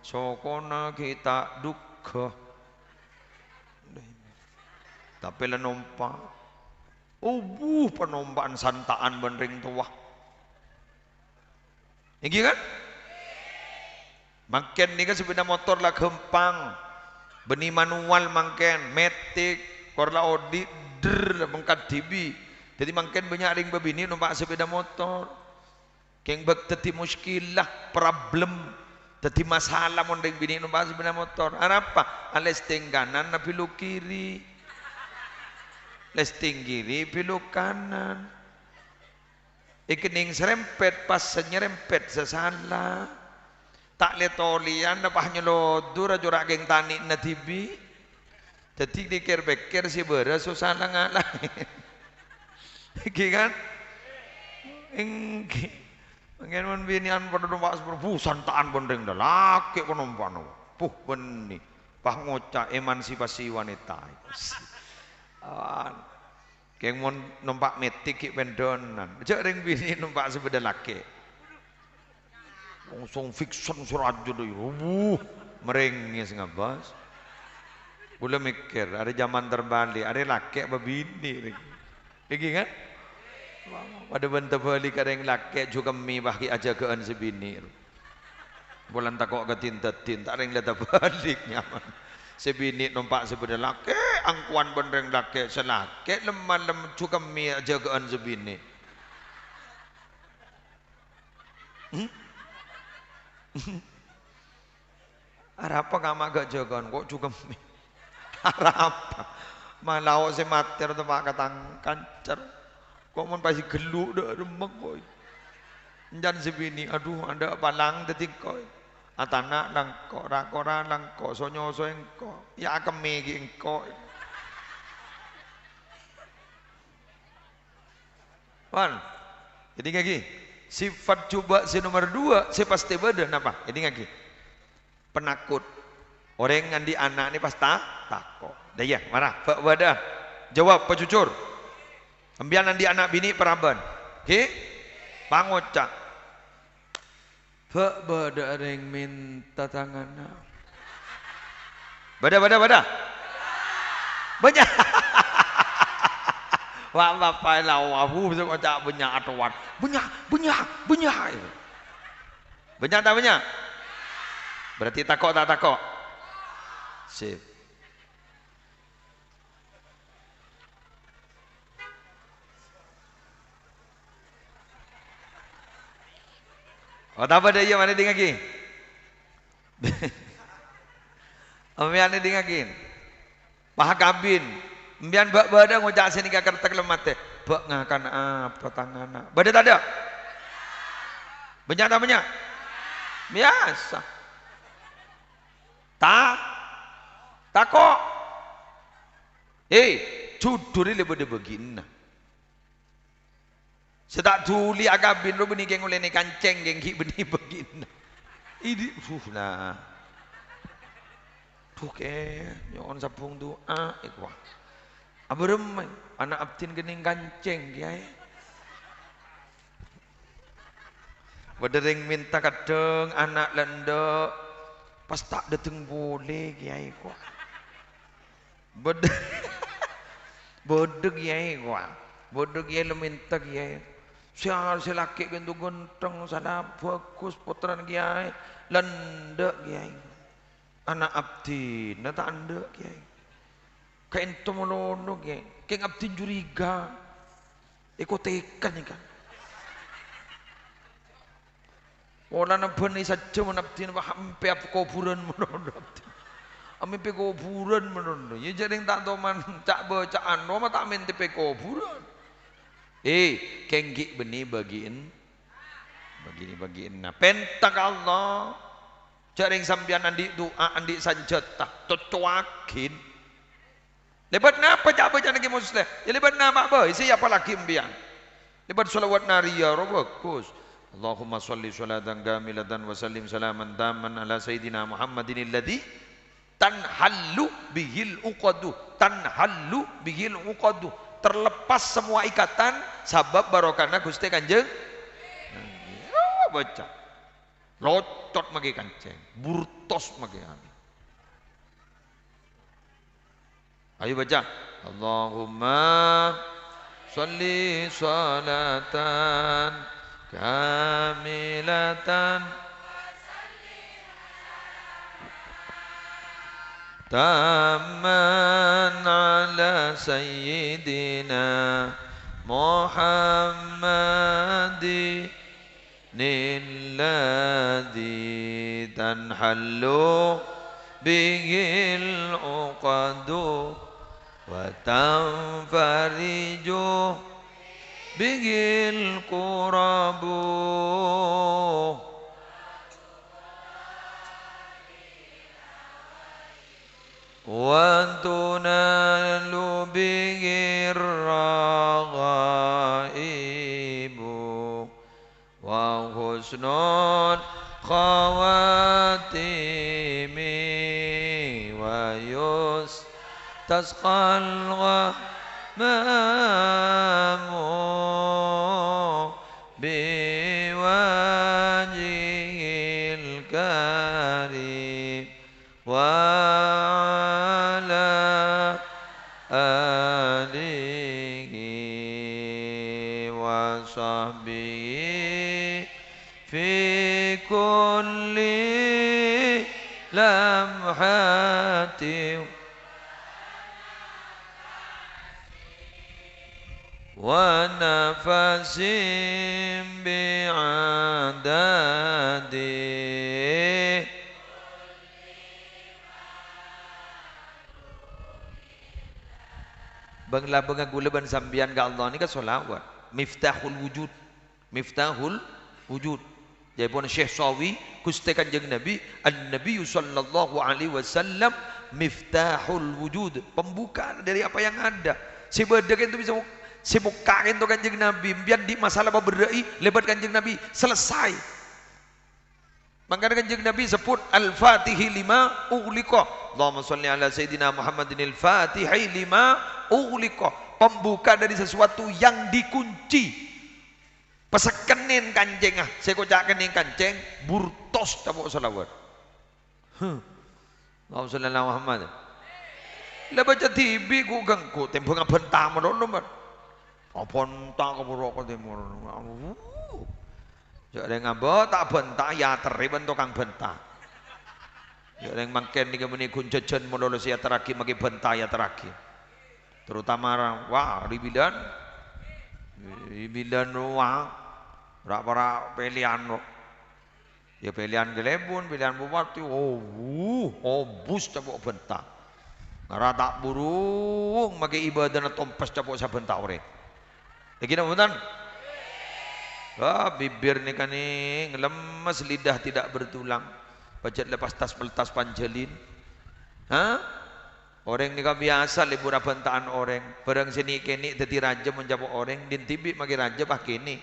sokona ghi' ta' dhugghâ. Tapè la nompa'. Obuh, panompa'an santa'an bân rèng towa. Ènggi, kan? Mangkèn nèka sapèda motor la ghâmpang. Bânnè manual mangkèn, metik, kor la odi', der, mangkat dhibi'. Dhâddhi mangkèn bânnya' rèng bâbinè' nompa' sapèda motor. Kèng bâk dhâddhi muskillah, problem, dhâddhi masalah mon rèng binè' nompa' sapèda motor. Arapa? Alèstèng kananna bhiluk kiri. Lèstèng kiri bhiluk kanan. Èkennèng serempet, pas sè nyerempet sè sala. Ta' lè-tolèyan, pas nyelodor, ajhur kèng tanè'na dhibi'. Dhâddhi, dhikir-pèkkèr sè bârâs sossa la ngalaè. Ènggi, kan? Ènggi. Mangkèn mon binè'an padâ nompa' saperbu, santa'an bân rèng lalakè' panompa'na. Puh, bânnè. Pas ngoca' emansipasi wanita. Awan. Kèng mon nompa' metik ghi' pendhonan. Jhâ' rèng binè' nompa' sapèda lakè'. Langsung fiction sè rajâ dâ' iyâ. Wuh, merengès ngabâs. Kaulâ mèkkèr, arè jhâman terbalik, arè lakè' apa binè', rèng. Ènggi, kan? Padâ bân terbalik, arè lakè' jhâ' kemmè, pas ghi' ajâgâ'ân sè binè'. Polana tako' kadhin-dhâddhin, ta' rèng la terbalik nyaman. Sè binè' nompa' sapèda lakè', angkowan bân rèng lakè', sè lakè' lem-malem jhâ' kemmè ajâgâ'ân sè binè'. Hmm? Arapa kama' ghâ' jhâgâ'ân, ko' jhâ' kemmè. Arapa? Malao sè matèr teppa' ka tang kancer. Ko' mon pajhi ghellu' dâ' remma, ko'. Enjân sè binè', adhu, adâ' palang dhâddhi engko'. Atana' la engko', ra-kora la engko', so-nyoso engko'. Ya akemmè ghi' engko'. Wan, èdingngaghi. Sifat jhubâ' sè nomer dua sè pastè bâdâ napa? Èdingngaghi. Penakut. Orèng andi' ana' nè pas ta-, tako'. Dâ' iyâ, mara, bâ'-, bâdâ. Jawab pajujur. Sampèyan andi' ana' binè' paraban. Ghi? Pangoca'. Bâ', bâdâ rèng mènta tang ana'. Bâdâ, bâdâ, bâdâ. Bânnya'. Wa', bapa' la, wa, hu, sè ngoca' bânnya' atowan. Bânnya', bânnya', bânnya'. Bânnya' ta' bânnya'? Berarti tako' ta' tako'? Sip. Oh, ta' bâdâ iyâ, mara èdingngaghi. Sampèyan èdingngaghi. Pas kabin. Sampèyan bâ'-, bâdâ ngoca' sè nèka kertèk lem matè. Bâ' ngakan apa tang ana'? Bâdâ tadâ'? Bânnya' ta' bânnya'? Biyasa. Ta-, tako'. He, judhurrè la bâdâ bâgiânna. Sè ta' dhuli akabin ro bânnè kè ngolènè kancèng, kèng ghi' bânnè bâgiânna. Idi', buh, nah. Duh, kè, nyo'on sabung du'a, èkowa. Abârâmma, ana' abdhina kennèng kancèng, Kèyaè. Bâdâ rèng mènta kaddhâng ana' la endâ', pas ta' dâteng polè, Kèyaè, kowa. Bâdâ, bâdâ Kèyaè, kowa. Bâdâ Kèyaè la mènta, Kèyaè. Sè, sè lakè' ghânto ghântheng, sala bhâghus, pottrana Kèyaè, la endâ', Kèyaè. Ana' abdhina ta' endâ', Kèyaè. Kaènto molono, Kèyaè. Kèng abdhina curiga. Èkotèka nèka. Polana bânnè sajjhâ mon abdhina, wah, empè ap-, kobhurân molono abdhina. Amèmpè kobhurân molono. Yâ, jhâ' rèng ta' toman ca'-bâca'an, roma ta' mèntèpè kobhurân. Eh, kèng ghi' bânnè bâgiân-, bâgiân-, bâgiânna. Pènta ka Allah. Jhâ' rèng sampèyan andi' du'a, andi' sanjhâta, coccowaghin. Lèbât napa ca'-bâca'anna Kè Musleh? Yâ lèbât napa bhâi sè èapallaghi empèyan. Lèbât shalawat nariyah ro bhâghus. Allahumma shalli shalatan kamilatan wa sallim salaman tamman ala sayyidina Muhammadin alladzi tanhallu bihil uqadu, tanhallu bihil uqadu. Terlepas semua ikatan sabâb barokahna Ghustè Kanjeng. Oh, baca. Locot maghi kancèng, burtos maghi anu. Ayo baca. Allahumma shalli shalatan kamilatan tamman ala sayyidina Muhammadin الذي تنحل به العقد وتنفرج به الكرب. وتنال به الرغائب وحسن الخواتيم ويستسقى الغمام بوجهه الكريم. وعلى آله وصحبه في كل لمحة ونفس بعدد. Bâng-labângnga kaulâ bân sampèyan ka Allah nèka shalawat. Miftahul wujud. Miftahul wujud. Jâèpon Syekh Sawi, Ghustè Kanjeng Nabi, An-Nabiyyu sallallahu alaihi wasallam miftahul wujud, pembuka dari apa yang ada. Sè bâdâ kaènto bisa mok-, sè mokka' kaènto Kanjeng Nabi, empèyan andi' masalah pabherrâ'i lèbât Kanjeng Nabi, selesai. Mangkana Kanjeng Nabi sebbhut, "Al-Fatihi lima ughliqa." Allahumma shalli ala Sayyidina Muhammadin al-Fatihi lima ughliqa. Pembuka dari sesuatu yang dikunci. Pasekkennen kancèngnga, sè èkoca' kennèng kancèng, burtos capo' shalawat. Huh. Allahumma shalli ala Muhammad. La baca dhibi' ghu-, ganggu, tèmbhâng abhânta malolo, Mat. Abhânta ka buru ka tèmor. Jhâ' rèng abhânta, abhânta, èyaterrè bân tokang bhânta. Jhâ' rèng mangkèn nèka bânnè ghun jhâjhân malolo sè èyaterraghi, maghi bhânta èyaterraghi. Terutama ra-, wah, ri bilân. Ri bilân, wah, ra-para' pèlèyan, ro. Yâ, pèlèyan kalèbun, pèlèyan bupati, oh, wuh, obus capo' bhânta. Ngara ta' burung, maghi ibâdâna tompes capo' sabhânta orèng. Èngghi napa bhunten? Ah, bibir nèka nèng, lemes, lidah tidak bertulang. Pajhât lepas tas-, peltas panjhâlin. Ha? Orèng nèka biyasa lebur abhânta'an orèng. Bârâng sè nè'-kènè' dhâddhi rajâ mon capo' orèng, din dhibi' makè rajâ pas kènè'.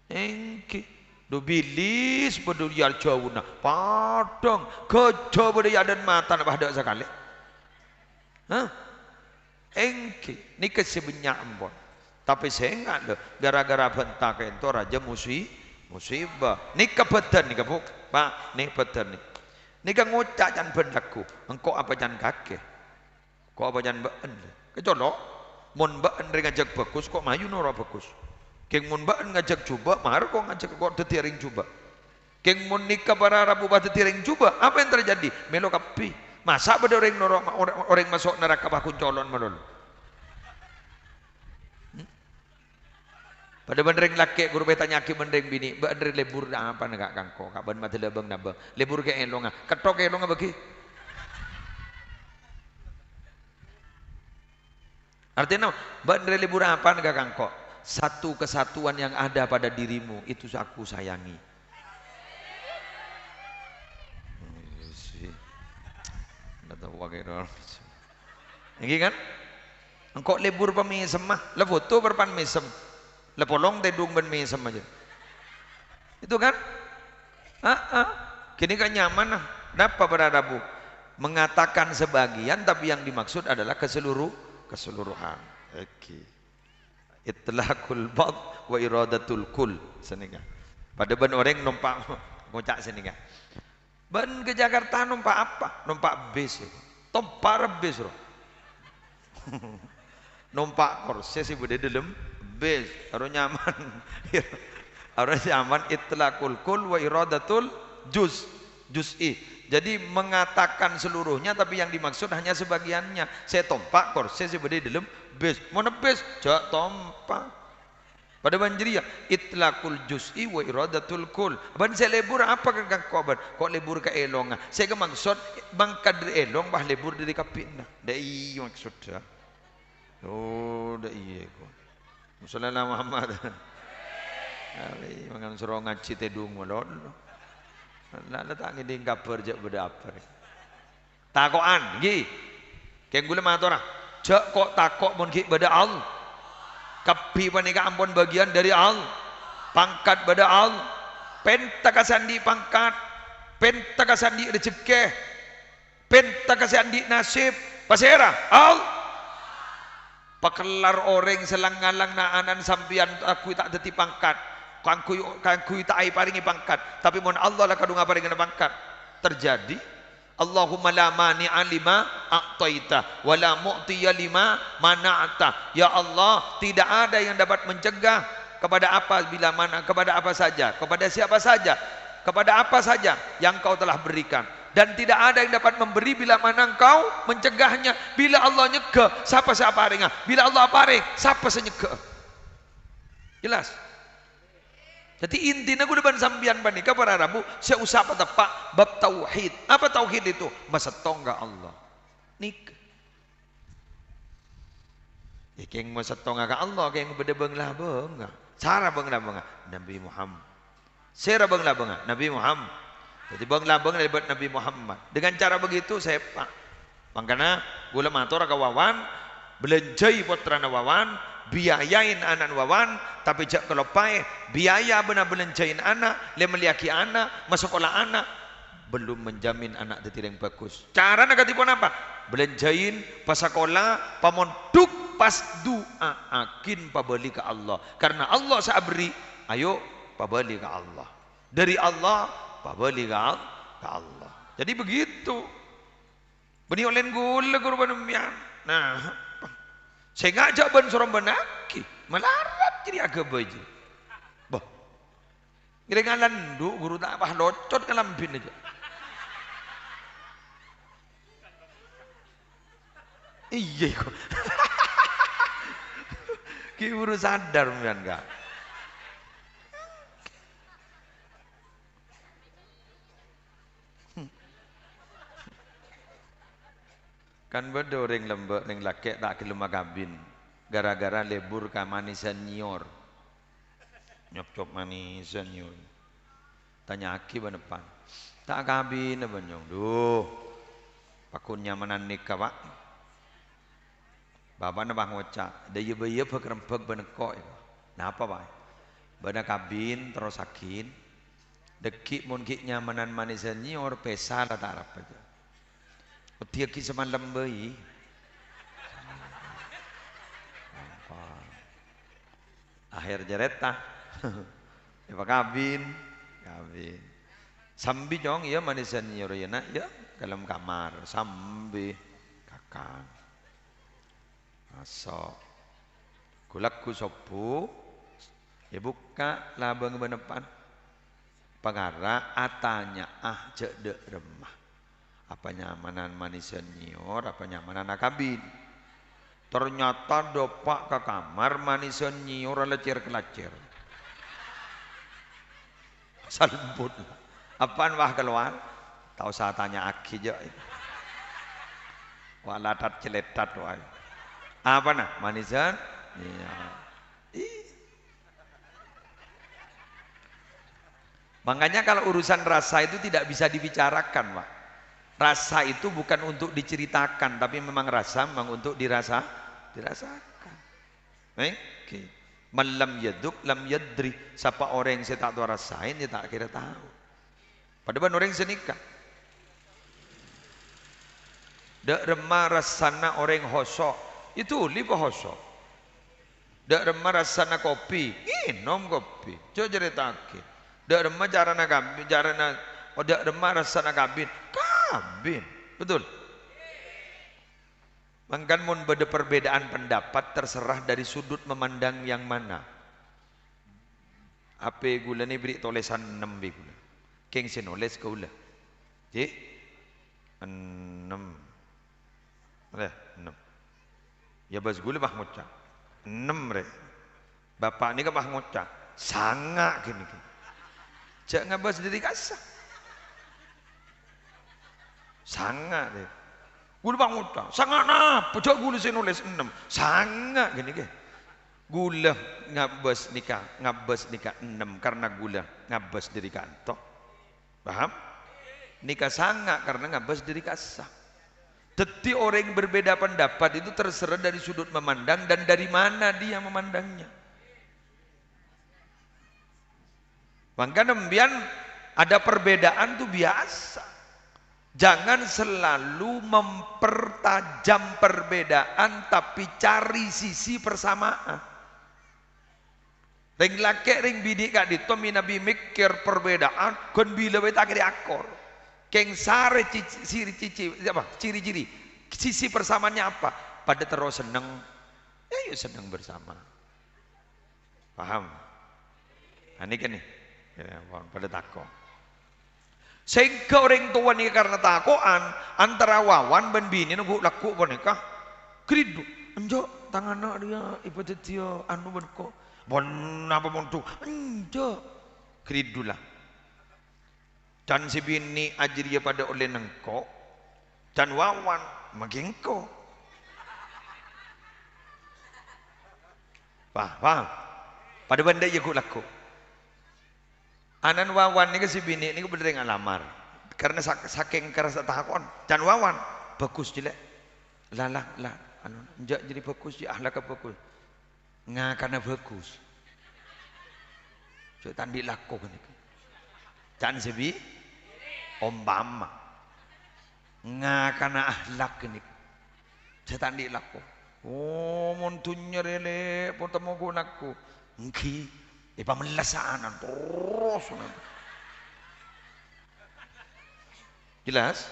Èngghi. Dhu bilis bâdâ è jhâuna. Padhâng. Ghâjjhâ bâdâ è adâ'na matana pas tadâ' sakalè. Hah? Èngghi. Nèka sè bânnya' ampon. Tapè sènga', lho, gara-gara bhânta ka'ènto rajâ musi-, musibah. Nèka bhâdhân nèka, Bu. Pa', nè bhâdhân nè. Nèka ngoca' can bân lagghu. Engko' apa can kakè? Ko' apa can bâ'ân, lè? Kacolo'. Mon bâ'ân rè ngajhâk bhâghus, ko' mayu noro' bhâghus. Kèng mon bâ'ân ngajhâk jhubâ', mara ko' ngajhâk ko' dhâddhi orèng jhubâ'. Kèng mon nèka para rabu pas dhâddhi orèng jhubâ', apa yang terjadi? Mèlo kabbhi. Masa' bâdâ orèng noro' ma-, or-, orèng maso' naraka pas ghun colo'an malolo? Hmm? Padâ bân rèng lakè' ghuru pas ètanya'aghi bân rèng binè', "Bâ'ân rè lebur apana ka' kangko', ka' bân madâlâ bâng-nabâng?" "Lebur ka èlongnga." "Ketto ka èlongnga bâgi." Artèna, "Bâ'ân rè lebur apana ka' kangko'?" "Satu kesatuan yang ada pada dirimu, itu aku sayangi." Iya sih. Nggak tahu pakai doang. Èngghi kan? Engko' lebur pamèsemma, la foto bâr pan mèsem. La polong tèdung bân mèsem aja. Itu kan? Heeh. Ghânèka nyaman, ah. Napa para rabu? Mengatakan sebagian, tapi yang dimaksud adalah keseluruh-, keseluruhan. Èngghi. Itlaqul ba'd wa iradatul kull. Sanèka. Padâ bân orèng nompa' ngoca' sanèka. Bân ka Jakarta nompa' apa? Nompa' bis. Tompa' rebbis, ro. Nompa' korsè sè bâdâ è dâlem bis. Aro nyaman. Aro nyaman itlaqul kull wa iradatul juz. Juz'i. Jadi mengatakan seluruhnya, tapi yang dimaksud hanya sebagiannya. Sè tompa' korsè sè bâdâ è dâlem bis. Mon bis, jhâ' tompa'. Padâ bân jârèya, itlaqul juz'i wa iradatul kull. Bân sè lebur apa ka kangko' bân? Ko' lebur ka èlongnga. Sè èkamaksod mangkat dâri èlong, pas lebur dâri kabbhina. Dâ' iyâ maksoddhâ. Oh, dâ' iyâ, ko'. Shallallahu Muhammad. Kali mangan soro ngajhi tèdung malolo. La, la ta' ngèdhing kabhâr jhâ' bâdâ apa rè. Tako'an, èngghi. Kèng ghulâ matora, jhâ' ko'-tako' mon ghi' bâdâ Allah. Kabbhi panèka ampon bâgiyân dâri Allah. Pangkat bâdâ Allah. Pènta ka sè andi' pangkat. Pènta ka sè andi' rejekkè. Pènta ka sè andi' nasib. Pasèra? Allah. Pakellar orèng sè lang-ngalang na'-ana'na sampèyan kaangghuy ta' dhâddhi pangkat, kaangghuy, kaangghuy ta' èparèngè pangkat. Tapè mon Allah la kadhung aparèngana pangkat, terjadi, "Allahumma la mani'a lima a'taita, wa la mu'tiya lima mana'ta." Ya Allah, tidak ada yang dapat mencegah kepada apa bila mana, kepada apa saja, kepada siapa saja, kepada apa saja yang Engkau telah berikan. Dan tidak ada yang dapat memberi bila mana Engkau mencegahnya. Bila Allah nyegghâ, sapa sè aparènga? Bila Allah aparèng, sapa sè nyegghâ? Jelas? Dhâddhi intina ghulâ bân sampèyan panèka para rabu sè osa pateppa' bab tauhid. Apa tauhid itu? Masettong ka Allah. Nèka. Yâ, kèng masettonga ka Allah, kèng bâdâ bâng-labângnga. Sara bâng-labângnga? Nabbhi Muhammad. Sèra bâng-labângnga? Nabbhi Muhammad. Dhâddhi bâng-labângnga lèbât Nabbhi Muhammad. Dengan cara begitu, sèpa'. Mangkana, ghulâ matora ka Wawan, bâlânjhâi pottrana Wawan, biayain ana'na Wawan, tapè jhâ' kaloppaè, biaya bâ'na bâlânjhâi ana', lè mellèyaghi ana', masakola ana', belum menjamin ana' dhâddhi orèng bhâghus. Carana kadhi ponapa? Bâlânjhâi, pasakola, pamondhuk, pas du'aaghin pabâli ka Allah. Karena Allah sè aberri', ayo pabâli ka Allah. Dâri Allah, pabâli ka, ka Allah. Jadi begitu. Bânnè ollèna ghulâ ghuru panèmpèyan. Nah, sènga' jhâ' bân soro bânnaghi. Malarat jârèya aghâbây jârèya. Bâh. Ngèrèng alandhu' ghuru ta' pas locot kalambhina jâ. Iyâ, ko'. Ghi' buru sadar sampèyan, Ka'. Kan bâdâ orèng lambâ', orèng lakè' ta' ghellem akabin, gara-gara lebur ka manèsan nyèyor. Nyop-cop manèsan nyèyor. Tanya'aghi bân eppan. Ta' akabina, bânnyong. Dhu, pagghun nyamanan nèka, Pa'. Bapa'na pas ngoca', "Dâ' iyâ bâiyâ bâk-rembâk bân engko', yâ." "Napa, Pa'?" "Bâ'na kabin, terrossaghin. Dhâggi' mon ghi' nyamanan manèsan nyèyor, pèsa la ta' arapa, jâ." Oddhiyâghi samalem bhâi. Apa? Akhèr carèta, èpakabin, kabin. Sambi, Cong, iyâ, manèsan nyèyor, yâ, Na', yâ, ka dâlem kamar. Sambi, kakang. Maso'. Ghu-lagghu sobbhu, èbukka' labâng bân eppa'na. Pangara atanya'a jâ' dâ' remma. Apa nyamanan manèsan nyèyor, apa nyamanan akabin. Ternyata dâpa' ka kamar manèsan nyèyor alacèr-kalacèr. Salembut. Apaan, wah, kalowar? Ta' osa tanya'aghi, jâ'. Wah, latat-celetat, wah. Apana? Manèsan? Iyâ. Ih. Makanya kalau urusan rasa itu tidak bisa dibicarakan, Pak. Rasa itu bukan untuk diceritakan, tapi memang rasa memang untuk dirasa, dirasakan. Oke. "Man lam yadzuk lam yadri." Sapa orèng sè ta' tao rasaè, yâ ta' kèra tao. Padâ bân orèng sè nèka. Dâ' remma rassana orèng hoso', yâ dhuli pas hoso'. Dâ' remma rassana kopi, ngènom kopi. Jâ' carèta'aghi. Dâ' remma carana kabi-, carana, oh, dâ' remma rassana kabin, kabin. Betul? Mangkana mon bâdâ perbedaan pendapat, terserah dari sudut memandang yang mana. Apè ghulâ nè bâri' tolèsan ennem bi' ghulâ. Kèng sè nolès kaulâ. Ji? Ennem. Rè, ennem. Yâ, bâs ghulâ pas ngoca'. Ennem, rè. Bapa' nèka pas ngoca'. Sanga' ghânèka. Jâ' ngabâs dâri kassa'. Sanga', rè. Ghulâ pas ngoca'. Sanga' napa? Jâ' ghulâ sè nolès ennem. Sanga' ghânèka. Ghulâ ngabâs nèka, ngabâs nèka ennem karna ghulâ ngabâs dâri kanto. Paham? Nèka sanga' karna ngabâs dâri kassa'. Dhâddhi orèng berbeda pendapat itu terserah dari sudut memandang dan dari mana dia memandangnya. Mangkana sampèyan ada perbedaan tuh biasa. Jangan selalu mempertajam perbedaan, tapi cari sisi persamaan. Rèng lakè', rèng binè' ka'dinto mènabi mèkkèr perbedaan, ghân bilâ bhâi ta' kèra akor. Kèng sarè cici, ciri-cici, apa? Ciri-ciri. Sisi persamaannya apa? Padâ terro senneng. Ayo senneng bersama. Paham? Nah, nèka nè. Yâ, pon padâ tako'. Sèngghâ orèng towa nèka karna tako'an, antara Wawan bân binèna ghu-, lagghu' panèka ghâridhu. "Enjâ', tang ana' rèya èpadhâddhiyâ anu bân engko'." "Pon napa mondhu?" "Enjâ'." Ghâridhu la. Can sè binè' jârèya padâ ollè nengko', can Wawan maghi engko'. Paham? Paham? Padâ bân dâ' iyâ ghu-, lagghu'. Ana'na Wawan nèka sè binè' nèka bâdâ rèng alamar. Karna sak-, sakèng karassa tako'an, can Wawan, "Bhâghus, Cè', Lè'." "La, la, la, anu, enjâ' jârèya bhâghus, Cè', akhlakka bhâghus." Ngakana bhâghus. Jâ' ta' andi' lako ghânèka. Can sè bi-, ompama. Ngakana akhlak ghânèka. Jâ' ta' andi' lako. Oh, mon dhunnya rèya, Lè', pon temmo ghu-, lagghu'. Èngghi. Èpamellès saanan. Terros. Jelas?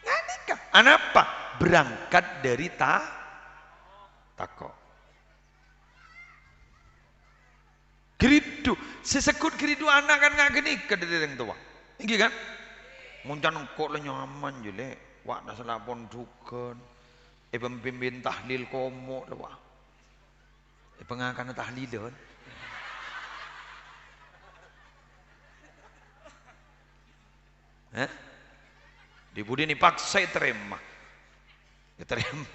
Ghânèka. Anapa? Berangkat dari ta-, tako'. Ghâridhu. Sè segghut ghâridhu ana' kan nga' ghânèka dâri orèng towa. Èngghi kan? Mon can engko' la nyaman, jâ, Lè'. Wa' ta' sala pondhughân. Èpampimpin tahlil komo' la, wa'. Èpangakana tahlilan. Hah? Di-budina èpaksa ètarèma. Ètarèma.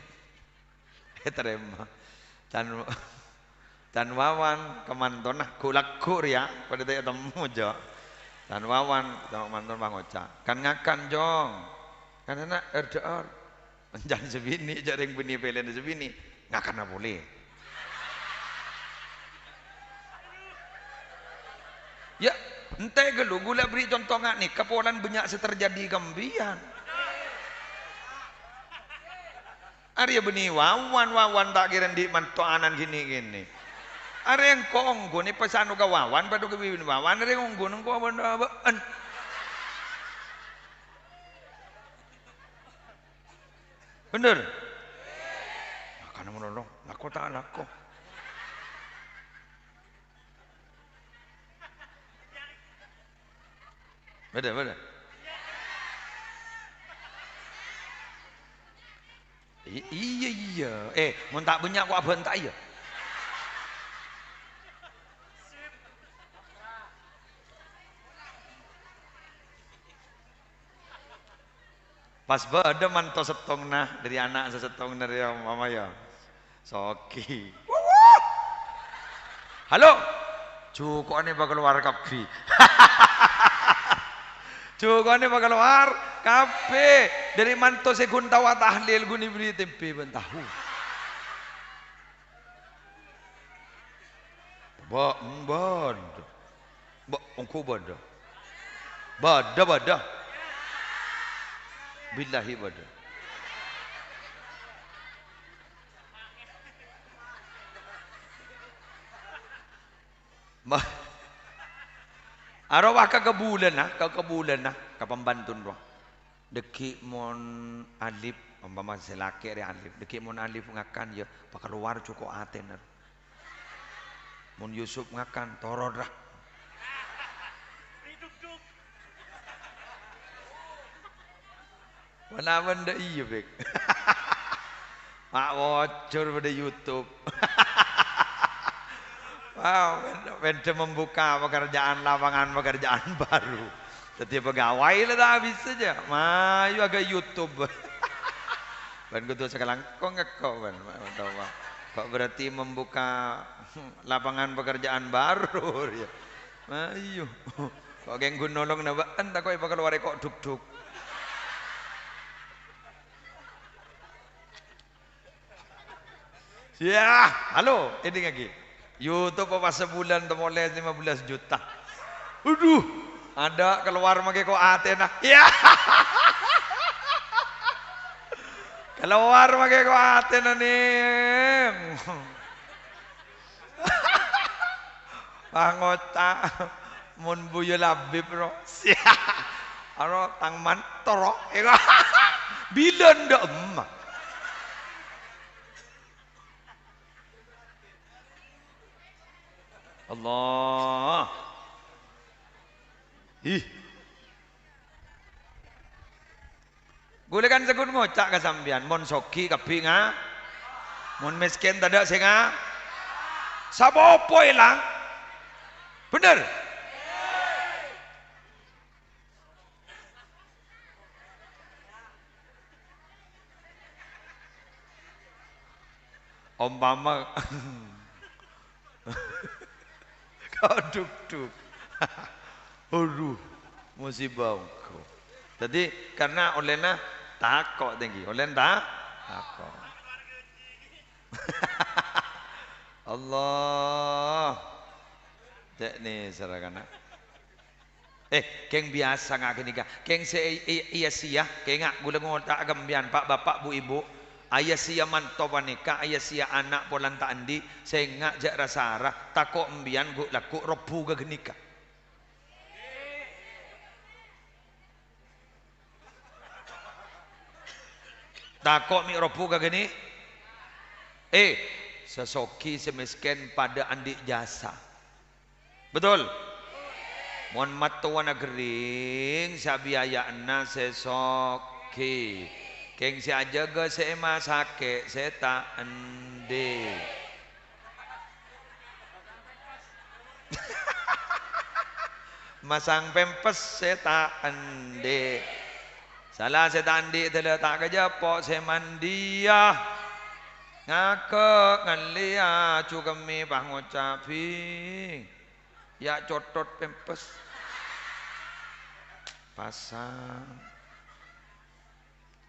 Ètarèma. Can, can Wawan, kamantona, ghu-, lagghu' rèya, padâ ta' ètemmo, Jo. Tan Wawan, coma' mantun pangoca'. Kan ngakan, Cong. Kan ena' er-da'ar. Encan sè binè', jhâ' rèng binè' pèlèna sè binè'. Ngakanna polè. Yâ, entè' ghâllu, ghulâ bherri' conto nga' nèka polana bânnya' sè terjadi ka embiyan. Arèya bânnè Wawan, Wawan ta' kèra andi' manto ana'na ghini-ghini. Arèya engko' ongghuna èpasanu ka Wawan, padâ ka binè Wawan, arèya ongghuna engko' bân-, bâ'ân. Bhender? Makana malolo, lako ta' lako. Bâdâ, bâdâ. I-, iyâ, iyâ. Eh, mon ta' bânnya' kok abânta' iyâ. Pas bâdâ manto sèttongnga, dâri ana' sè sèttongnga rèya, mama ya. Sogi. Wuwuh. Halo. Juko'na pakalowar kabbhi. Juko'na pakalowar kabbhi. Dâri manto sè ghun tawa tahlil, ghun èbèrri' tempe bân tahu. Ba-, bâdâ. Ba-, engko' bâdâ. Bâdâ, bâdâ. Billahi bâdâ. Ma-, arowa ka kabulâna, ka kabulâna, ka pambhântona rowa. Dâggi' mon Alif, ompama sè lakè' rè Alif, dâggi' mon Alif ngakan, ya, pakalowar juko' atèna. Mon Yusuf ngakan, torot, ra. Manabi dâ' iyâ, Bek. Ma' wojur bâdâ YouTube. Wow, benda membuka pekerjaan, lapangan pekerjaan baru. Dâddhi pegawai la ta' bisa jâ. Mayu aga YouTube. Bân kodhu sakalangkong èko, bân. Kok berarti membuka lapangan pekerjaan baru, ya. Mayu. Kok kèng ghun nolong nabâ'ân tako' èpakalowar kok dhuk-dhuk. Yah, halo, èdingngaghi. YouTube apa sabulân ta' molè lima belas juta. Aduh, adâ' kalowar makè ko' atèna. Yah. Kalowar makè ko' atèna, Nèng. Pangoca', mon Buya Labib, ro. Sia. Aro tang mantor, ro. Bilân dâ' emma. Allah. Ih. Ghulâ kan segghut ngoca' ka sampèyan, mon sogi kabbhi nga-, mon mèskèn tadâ' sè nga-, sapopo èlang. Bhender? Ompama Kok dhuk-dhuk. Aduh, musibah engko'. Dâddhi, karna ollèna tako' tèngghi, ollèna ta-, tako'. Allah. Cè' nèsèra kana'. Eh, kèng biyasa nga' ghânèka. Kèng sè e-, e-, iyâ-sèyâ, kènga' ghulâ ngoca' ka sampèyan, Pa', Bapa', Bu', Ibu'. Iyâ-sèyâ manto panèka, iyâ-sèyâ ana' polana ta' andi', sènga' jâ' ra-sara, tako' sampèyan ghu'-lagghu' robbu ka ghânèka. Tako' mè' robbu ka ghânè-, eh, sè sogi sè mèskèn padâ andi' jasa. Betul? Mon mattowana ghering, sè abiaya'ana sè sogi. Kèng sè ajâgâ sè èmasakè' sè ta' andi'. Masang pèmpès sè ta' andi'. Sala sè ta' andi' dâlâ ta' kajâpo' sè mandiyâ. Ngakè' ngallèya jhu kemmè pangoca', "Bhing, yâ' cothot pèmpès." Pasang.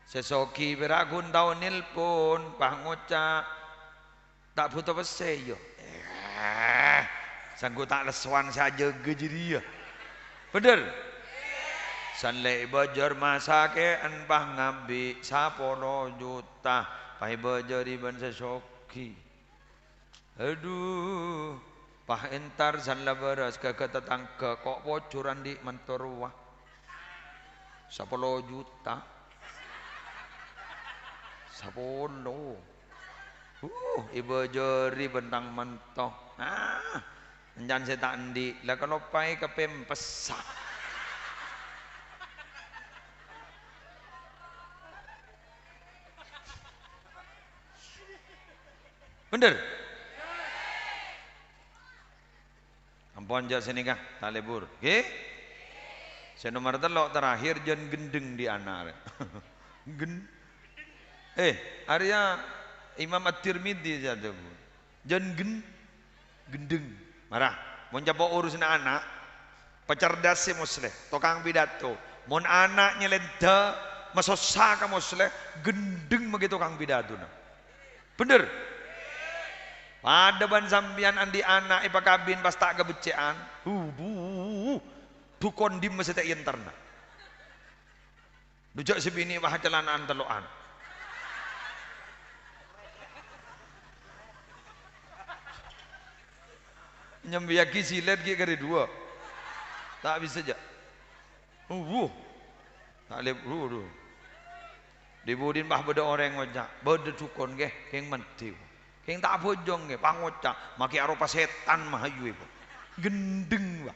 Sè soghi pèra' ghun tao nelpon, pas ngoca', "Ta' bhuto pèssè, yâ?" Eh, sangko' ta' lessowan sè ajâgâ jârèya. Bhender? San lè' bâjâr masakè'en pas ngabi' sapolo juta, pas èbâjâri bân sè soghi. Adhu, pas entar san la bârâs ghâghâ tatangghâ, ko' pojhur andi' manto rowa. Sapolo juta. Sapolo. Uh, èbâjâri bân tang manto. Ah, encan sè ta' andi', la kaloppaè ka pempessa. Bhender? Ampon, jâ' sanèka, ta' lebur. Ghi? Sè nomer tello' terakhir, jân ghendheng dhi' ana', rè. Gen-, eh, arèya Imam At-Tirmidzi sè adhâbu. Jân gen-, ghendheng. Mara, mon ca'na urusanna ana', pacerdasè Mosleh, tokang pidato. Mon ana' nyalènda, masossa ka Mosleh, ghendheng maghi tokang pidatona. Bhender? Padâ bân sampèyan andi' ana' èpakabin pas ta' kabhecce'an. Hu, bu, dhukon dimma sè ta' èentarna? Dhu jâ' sè binè' wah calana'an tello'an. Nyambiyâghi silèt ghi' karè duwâ'. Ta' bisa jâ'. Wuh. Ta' lep-, wuh, wuh. Dhi-budhina pas bâdâ orèng ngoca', "Bâdâ dhukon, ghi, kèng mandhi." Kèng ta' abhâjâng, ghi, pas ngoca', "Makè aropa sètan mahayu, ghi." Ghendheng, Pak.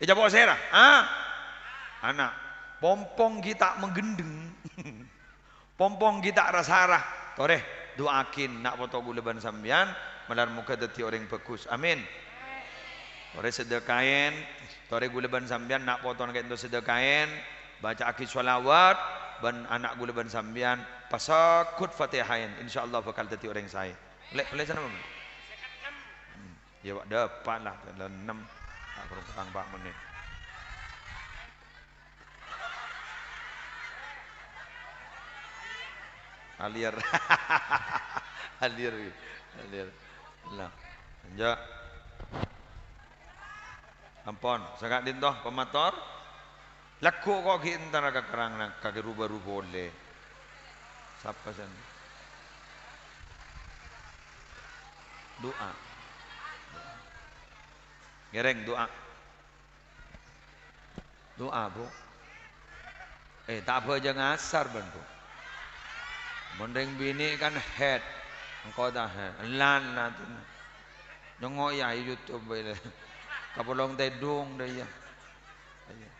Ècapo' sèra? Ha? Ana'. Pompong ghi' ta' maghendheng. Pompong ghi' ta' ra-sara. Torè, du'aaghi na' poto kaulâ bân sampèyan, malar moghâ dhâddhi orèng bhâghus. Amin. Torè sedekaèn, torè kaulâ bân sampèyan, na' potona ka'dinto sedekaèn, bâca'aghi shalawat, bân ana' kaulâ bân sampèyan pasegghut Fatihaèn. Insyaallah bhâkal dhâddhi orèng saè. Lè', lè' sana, Bang. Hmm. Iyâ, Pak, dâpa' la, la ennem. Ta' perlu petang pa' menit. Alèr. Alèr, alèr. Nah, lanjut. Ampon, sè ka'dinto pamator. Lagghu' ko' ghi' entara ka kerrang na-, ka ru-bâru polè. Sapa sè? Du'a. Ngèrèng du'a. Du'a, Bu. Eh, ta' abhâjâng asar, bân, Bu. Mon rèng binè' kan head. Engko' ta' head. Lan atèna. Nyongngo' yâ, YouTube bhâi la. Kapolong tèdung dâ' iyâ.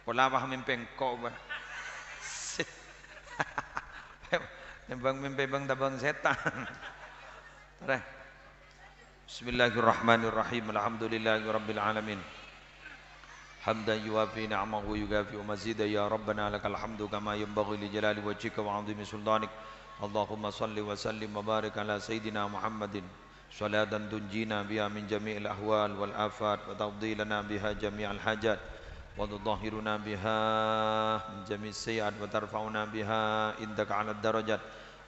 Pola pas mèmpè engko', bân. Tèmbhâng mèmpè bâng-tabâng sètan. Torè. Bismillahirrahmanirrahim. Alhamdulillahirabbil alamin. Hamdan yuwafi ni'amahu wa yukafi'u mazida. Ya Rabbana lakal hamdu kama yanbaghi li jalali wajhika wa 'azimi sultanik. Allahumma shalli wa sallim wa barik ala sayyidina Muhammadin. Shalatan tunjina biha min jami'il ahwal wal afat wa taqdi lana biha jami'al hajat wa tutahhiruna biha min jami'is sayyi'at wa tarfa'una biha indaka 'alad darajat.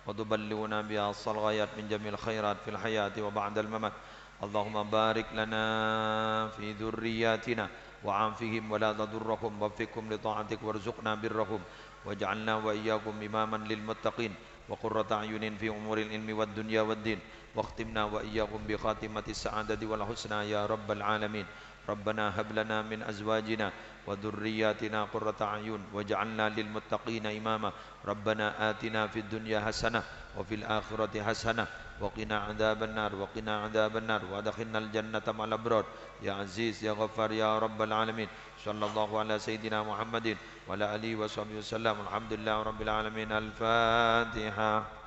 وتبلغنا بها أقصى الغايات من جميع الخيرات في الحياة وبعد الممات. اللهم بارك لنا في ذرياتنا وعافهم ولا تضرهم ووفقهم لطاعتك وارزقنا برهم واجعلنا وإياكم إماما للمتقين وقرة أعين في أمور العلم والدنيا والدين واختمنا وإياكم بخاتمة السعادة والحسنى يا رب العالمين. ربنا هب لنا من أزواجنا وذرياتنا قرة أعين واجعلنا للمتقين إماما. ربنا آتنا في الدنيا حسنة وفي الآخرة حسنة وقنا عذاب النار، وقنا عذاب النار، وأدخلنا الجنة مع الأبرار. يا عزيز يا غفار يا رب العالمين. صلى الله على سيدنا محمد وعلى آله وصحبه وسلم. الحمد لله رب العالمين. الفاتحة.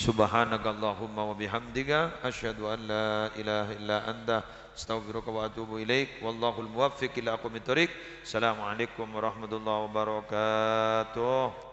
Subhanakallahumma wa bihamdika, asyhadu an la ilaha illa anta, astaghfiruka wa atubu ilaik. Wallahul muwaffiq ila aqwamit thoriq. Assalamualaikum warahmatullahi wabarakatuh.